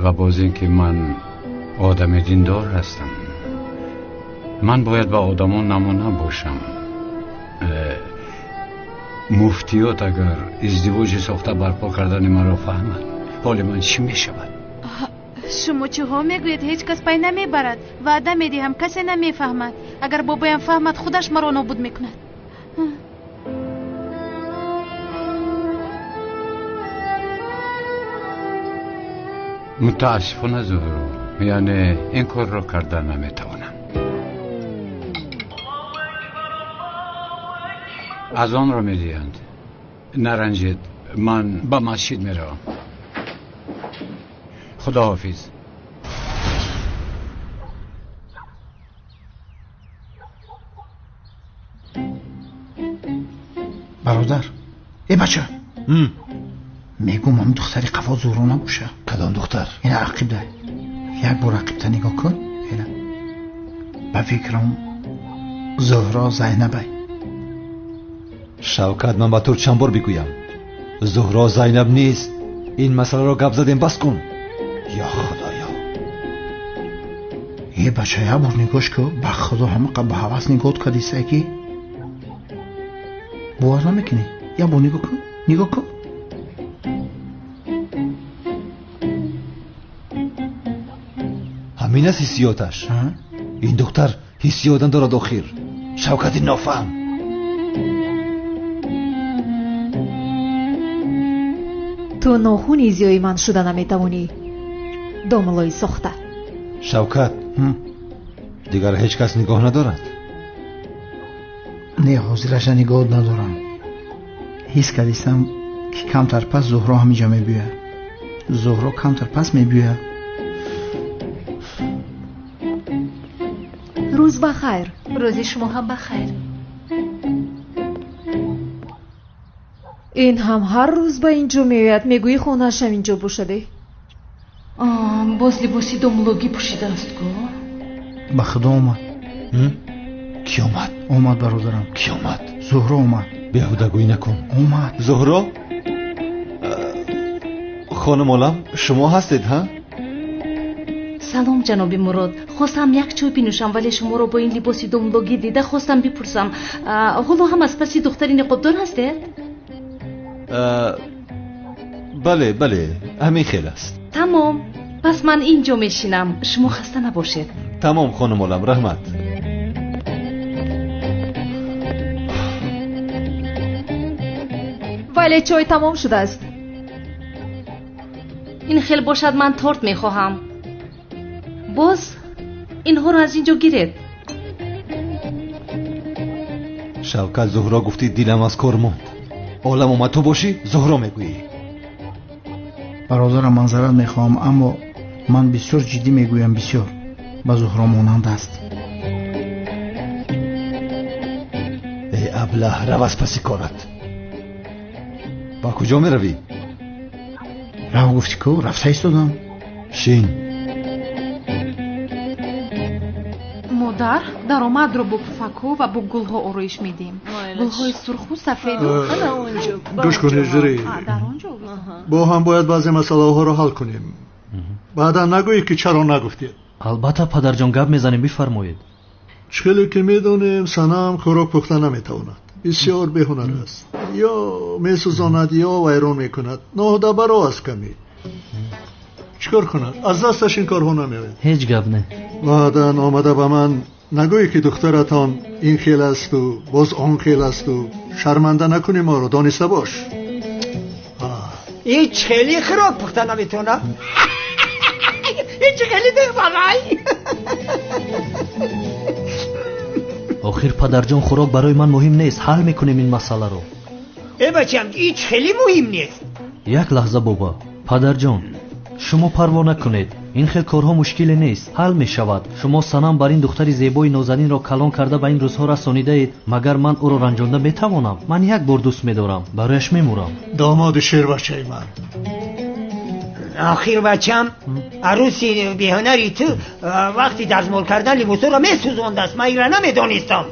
Ва боз ин ки ман одами диндор ҳастам. Ман бояд ба одамон намуна бошам. Муфтиёт агар издивоҷи сохта барпо кардани маро фаҳмад, ҳоли ман чӣ мешавад? Шумо чиҳо мегӯед, ҳеҷ кас пай намебарад. Ваъда медиҳам, касе намефаҳмад. Агар бобоям фаҳмад, худаш маро нобуд мекунад. Мутаассифона Зуҳро, яъне ин корро карда наметавонам. Аз онро медиҳанд. Наранҷед, ман ба масҷид меравам. Худоҳофиз. Бародар, э бача, мегӯм ҳам духтари қафо Зуҳро набоша. Кадом духтар? Ина ақибда. Як бор ақибта нигоҳ кун. Ина. Ба фикрам Зуҳро Зайнабай. Шавкат, ман ба ту чанд бор бигӯям, Зуҳро Зайнаб нест. Ин масъаларо гап задем, бас кун. Ё Худоё. Е бача, як бор нигоҳш кун. Ба Худо ҳамақа ба ҳавас нигоҳ кардиса ки бовар намекунӣ. Як бор нигоҳ кун, нигоҳ кун. Ҳамин аст ҳиссиёташ. Ин духтар ҳиссиёт надорад охир. Шавкати нофаҳм. Ту нохуни зиёи ман шуда наметавонӣ, домлои сохта. Шавкат, дигар ҳеҷ кас нигоҳ надорад? Не, ҳозираша нигоҳ надорам. Ҳис кардистам ки камтар пас Зуҳро ҳаминҷа мебиёяд. Зуҳро камтар пас мебиёяд. Рӯз ба хайр. Рӯзи шумо ҳам ба хайр. Ин ҳам ҳар рӯз ба ин ҷо меояд, мегӯӣ хонааш ҳам инҷо бошаде. Боз либоси домлогӣ пӯшидааст ку. Ба Худо омад. Ки омад? Омад бародарам. Ки омад? Зуҳро омад. Беҳудагӯӣ накун. Омад. Зуҳро? Хонум Олам, шумо ҳастед, ҳа? Салом, ҷаноби Мурод. Хостам як чой бинӯшам, вале шуморо бо ин либоси домлогӣ дида хостам бипурсам. Ҳоло ҳам аз паси духтари ниқобдор ҳастед? Бале, бале, ҳамин хел аст. Тамом, пас ман ин ҷо мешинам, шумо хаста набошед. Тамом, хонум Олам, раҳмат. Вале чой тамом шудааст. Ин хел бошад, ман торт мехоҳам. Боз инҳоро аз ин ҷо гиред. Шавкат, Зуҳро гуфтӣ, дилам аз кор монд. Олам омад, ту бошӣ, Зуҳро мегӯӣ. Бародарам, манзарат мехоҳам, аммо ман бисёр ҷиддӣ мегӯям, бисёр ба Зуҳро монанд аст. Э аблаҳ, рав аз паси корат. Ба куҷо меравӣ? Рав гуфтӣ ку, рафта истодам. Шин. Модар, даромадро бо пуфакҳо ва бо гулҳо ороиш медиҳем. Гулҳои сурху сафеду. Гӯш кунед, Ҷири. Бо ҳам бояд баъзе масъалаҳоро ҳал кунем. Баъдан нагӯед ки чаро нагуфтед. Албатта, падарҷон, гап мезанем, бифармоед. Чӣ хеле ки медонем, Санам хӯрок пухта наметавонад. Бисёр беҳунар аст. Ё месӯзонад, ё вайрон мекунад. Ноҳудабаро аст каме. Чӣ кор кунад? Аз дасташ ин корҳо намеояд. Ҳеҷ гап не. Баъдан омада ба ман нагӯӣ ки духтаратон ин хел асту боз он хел асту. Шарманда накунӣ моро, дониста бош. Ҳеҷ хеле хӯрок пухта наметавонад. Ҳеҷ хеле девонай. Охир падарҷон, хӯрок барои ман муҳим нест. Ҳал мекунем ин масъаларо. Э бачам, ҳеҷ хеле муҳим нест. Як лаҳза бобо. Падарҷон, шумо парво накунед. Ин хел корҳо мушкиле нест, ҳал мешавад. Шумо Санам бар ин духтари зебои нозанинро калон карда ба ин рӯзҳо расонидаед. Магар ман ӯро ранҷонда метавонам? Ман як бор дӯст медорам, барояш мемурам. Домоди шербачаи ман. Охир бачам, арӯси беҳунари ту вақти дарзмол кардан либосҳоро месӯзондааст. Ман инро намедонистам.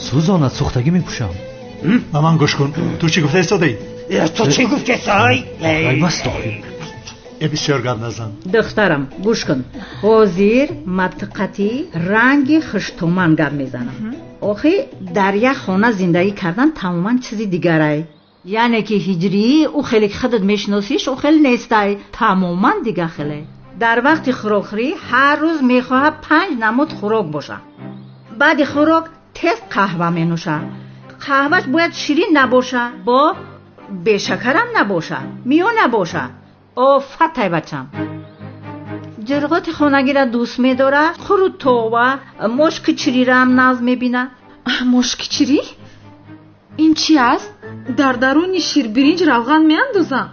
Сӯзонад, сӯхтагӣ мепӯшам. Ба ман гӯш кун, ту чӣ гуфта истодаӣ? Ту чӣ гуфта сай? Бас охир. Бисёр гап назан. Духтарам, гӯш кун. Ҳозир маттиқати ранги хуштуман гап мезанам. Охи дар як хона зиндагӣ кардан тамоман чизи дигарай. Яъне ки ҳиҷрии ӯ хеле ки худат мешиносиш, ӯ хеле нестай. Тамоман дига хеле. Дар вақти хӯрокхӯрӣ ҳар рӯз мехоҳад 5 намуд хӯрок бошад. Баъди хӯрок тез қаҳва менӯшад. Қаҳваш бояд ширин набошад, бо бешакарам набошад, миё набошад. Офатай бачам. Ҷирғоти хонагиро дӯст медорад, қурутова, мошкичирираам нағз мебинад. Мошкичирӣ? Ин чи аст? Дар даруни ширбиринҷ равған меандозам.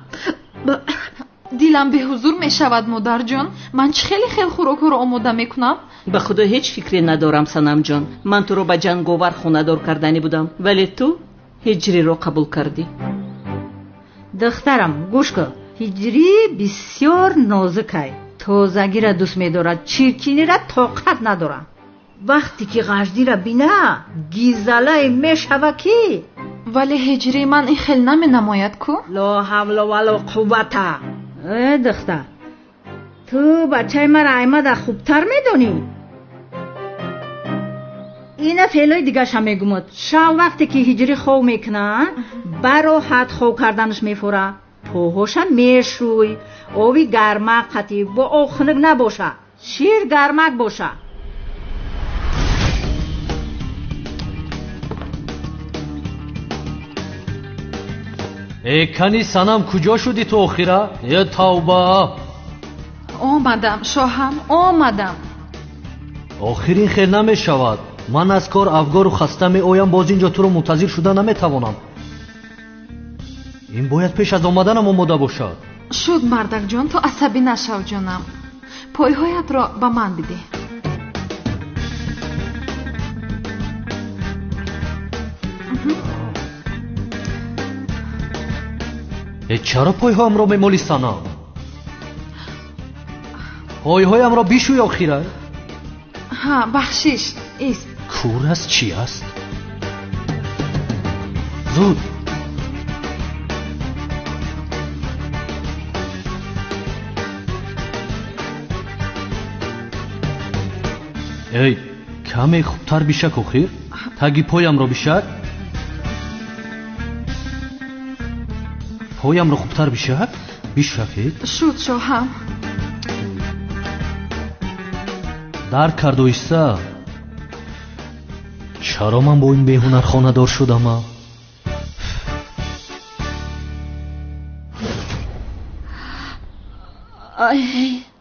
Дилам беҳузур мешавад, модарҷон. Ман чӣ хеле хел хӯрокҳоро омода мекунам? Ба худо ҳеҷ фикре надорам, Санамҷон. Ман туро ба ҷанговар хонадор карданӣ будам, вале ту ҳиҷриро қабул кардӣ. Духтарам, гӯш кун. Ҳиҷрӣ бисёр нозукай. Тозагиро дӯст медорад, чиркиниро тоқат надорад. Вақте ки ғаждиро бина, гизалае мешава ки. Вале ҳиҷрии ман ин хел наменамояд ку? Ло ҳавло вало қуввата. Э, духтар, ту бачаи маро аймада хубтар медонӣ? Ина феълои дигаша мегумад. Шав вақте ки ҳиҷрӣ хов мекунад, бароҳат хов карданаш мефора. Поҳоша мешӯй, ови гармак қатӣ, бо об хунук набоша, шир гармак боша. Э, кани Санам, куҷо шудӣ ту охира? Е, тавба! Омадам, шоҳам, омадам. Охир ин хел намешавад. Ман аз кор афгору хаста меоям, боз инҷо туро мунтазир шуда наметавонам. Ин бояд пеш аз омаданам омода бошад. Шуд, мардакҷон, ту асабӣ нашав, ҷонам. Пойҳоятро ба ман бидеҳ. Э, чаро пойҳоямро мемолӣ, Санам? Пойҳоямро бишӯй охира. Ҳа, бахшиш, ист. Кур аст, чӣ аст? Зуд. Эй, каме хубтар бишак охир. Таги поямро бишак. Поямро хубтар бишак. Бишакед. Шуд, шоҳам. Дарк кард оҳиста. Чаро ман бо ин беҳунар хонадор шудама?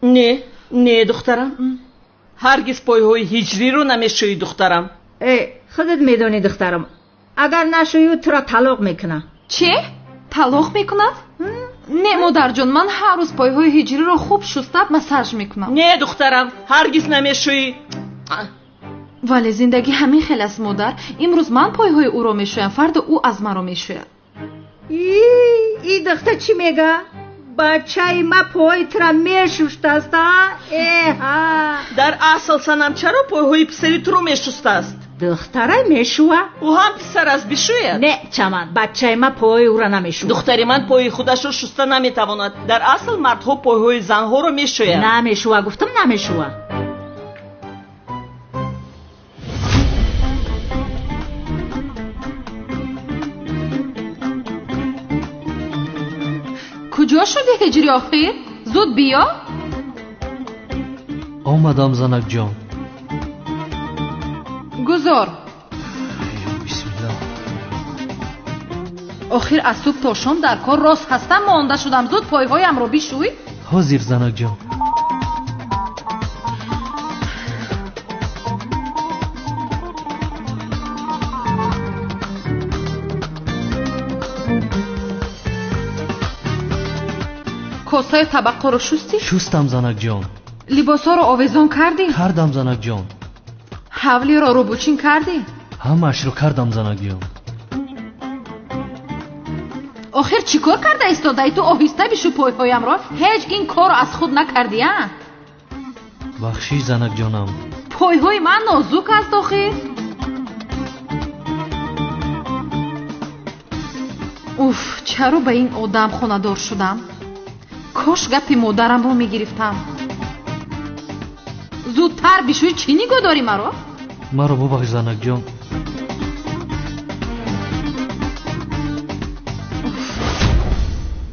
Не, не, духтарам. Ҳаргиз пойҳои ҳиҷриро намешӯӣ, духтарам. Э, худат медонӣ, духтарам. Агар нашӯӣ, туро талоқ мекунад. Чӣ? Талоқ мекунад? Не, модарҷон, ман ҳар рӯз пойҳои ҳиҷриро хуб шуста массаж мекунам. Не, духтарам, ҳаргиз намешӯӣ. Вале зиндагӣ ҳамин хел аст, модар. Имрӯз ман пойҳои ӯро мешӯям, фардо ӯ аз маро мешӯяд. И духта чӣ мега? Бачаи ма пойҳои тура мешуштааст, а? Эҳа! Дар асл, Санам, чаро пойҳои писари туро мешустааст? Духтарай мешӯа. Ӯ ҳам писар аст, бишӯяд? Не, чаман, бачаи ма пойҳои ӯра намешӯяд. Духтари ман пойи худашро шуста наметавонад. Дар асл мардҳо пойҳои занҳоро мешӯянд. Намешӯа, гуфтам, намешӯа. Куҷо шуди ҳиҷри охир? Зуд биё. Омадам, занакҷон. Гузор. Бисмиллоҳ. Охир аз субҳ то шом дар кор рост ҳастам, монда шудам. Зуд пойҳоямро бишӯй. Ҳозир, занакҷон. Косаю табақҳоро шустӣ? Шустам, занакҷон. Либосҳоро овезон кардӣ? Кардам, занакҷон. Ҳавлиро рӯбучин кардӣ? Ҳамаашро кардам, занакҷон. Охир чӣ кор карда истодаӣ ту? Оҳиста бишӯ пойҳоямро. Ҳеҷ ин корро аз худ накардӣ, а? Бахшиш, занакҷонам. Пойҳои ман нозук аст охир. Уф, чаро ба ин одам хонадор шудам? Кош гапи модарамро мегирифтам. Зудтар бишӯй, чӣ нигоҳ дорӣ маро? Маро бубахш, занакҷон.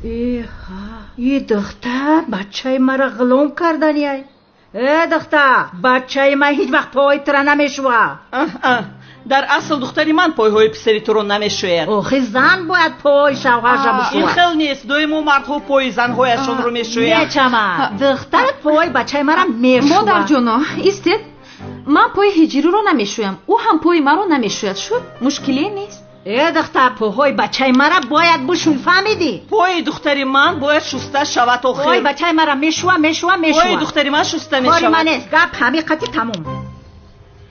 Эҳа, И духтар бачаи маро ғулом кардани. Э духтар, бачаи ман ҳеҷ вақт пойҳои туро намешӯяд. Дар асл духтари ман пойҳои писари туро намешӯяд. Охи зан бояд пойҳои шавҳарша бишӯяд. Ин хел нест, доимо мардҳо пойи занҳояшонро мешӯянд. Нечама, духтарат пойҳои бачаи маро мешӯяд. Модарҷоно, истед. Ман пои ҳиҷриро намешӯям, ӯ ҳам пои маро намешӯяд. Шуд, мушкиле нест. Э духтар, пойҳои бачаи маро бояд бишӯй, фаҳмидӣ? Пои духтари ман бояд шуста шавад охир. Пои бачаи маро мешӯя, мешӯя, мешӯя. Пои духтари ман шуста мешавад. Кори ман нест, гап ҳамиқати тамом.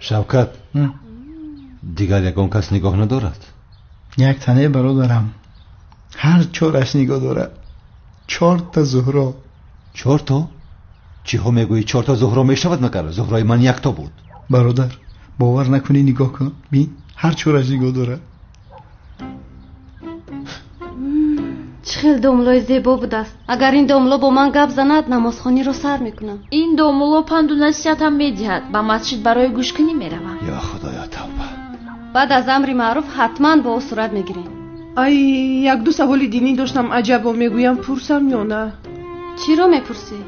Шавкат, дигар ягон кас нигоҳ надорад? Як тане бародарам, ҳар чораш нигоҳ дорад. Чорта Зуҳро. Чорто? Чиҳо мегӯӣ? Чорта Зуҳро мешавад магар? Зуҳрои ман якто буд. Бародар, бовар накунӣ нигоҳ кун, бин, ҳар чораш нигоҳ дорад. Чӣ хел домлои зебо будааст. Агар ин домло бо ман гап занад, намозхониро сар мекунам. Ин домло панду насиҳатам медиҳад. Ба масҷид барои гӯшкунӣ меравам. Ё худоё, тавба. Баъд аз амри маъруф ҳатман бо ӯ сурат мегирем. Ай, як-ду саволи динӣ доштам, аҷабо мегӯям, пурсам ё на? Чиро мепурсӣ?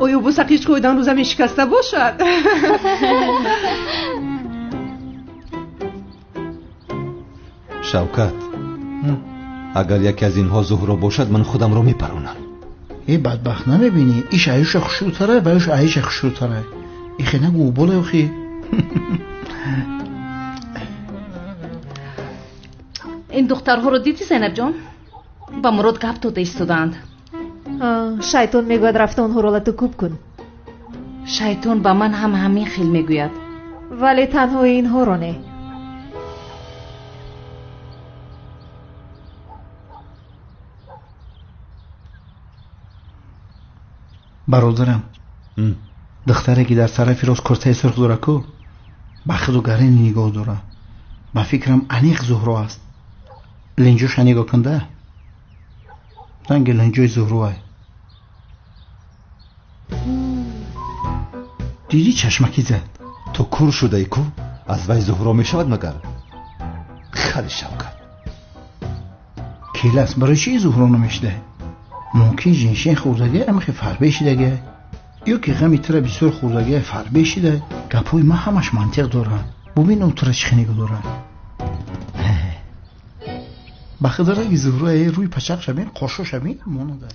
Оё бо сақич қоидан рӯза мешикаста бошад? Шавкат, агар яке аз инҳо Зуҳро бошад, ман худамро мепаронам. Э бадбахт, намебинӣ? Иш аюша хушрӯтара ва юш аиша хушрӯтара. Ихе нагӯ, боле охи. Ин духтарҳоро дидӣ, Зайнабҷон? Ба Мурод гап дода истодаанд. Шайтон мегӯяд рафта онҳоро лату кӯб кун. Шайтон ба ман ҳам ҳамин хел мегӯяд. Вале танҳо инҳоро не. Бародарам, духтаре ки дар тарафи рост куртаи сурх дорад ку, ба худу гарини нигоҳ дорад. Ба фикрам аниқ Зуҳро аст. Линҷоша нигоҳ кунда, ранги линҷои Зуҳроай. Дидӣ чашмакӣ зад? Ту кур шудаи ку? Аз вай Зуҳро мешавад магар? Хали Шавкат. Келас, барои чӣ Зуҳро намешидай? Мумкин жиншин хӯрдагӣ амхи фарбе шидагӣ, ё ки ғами тура бисёр хӯрдагӣ фарбе шида. Гапҳои ман ҳамаш мантиқ доранд. Бубин ӯ тура чӣ хел нигоҳ дорад. Ба худ раги Зуҳро рӯи пачақ шабин, қошо шабин монада.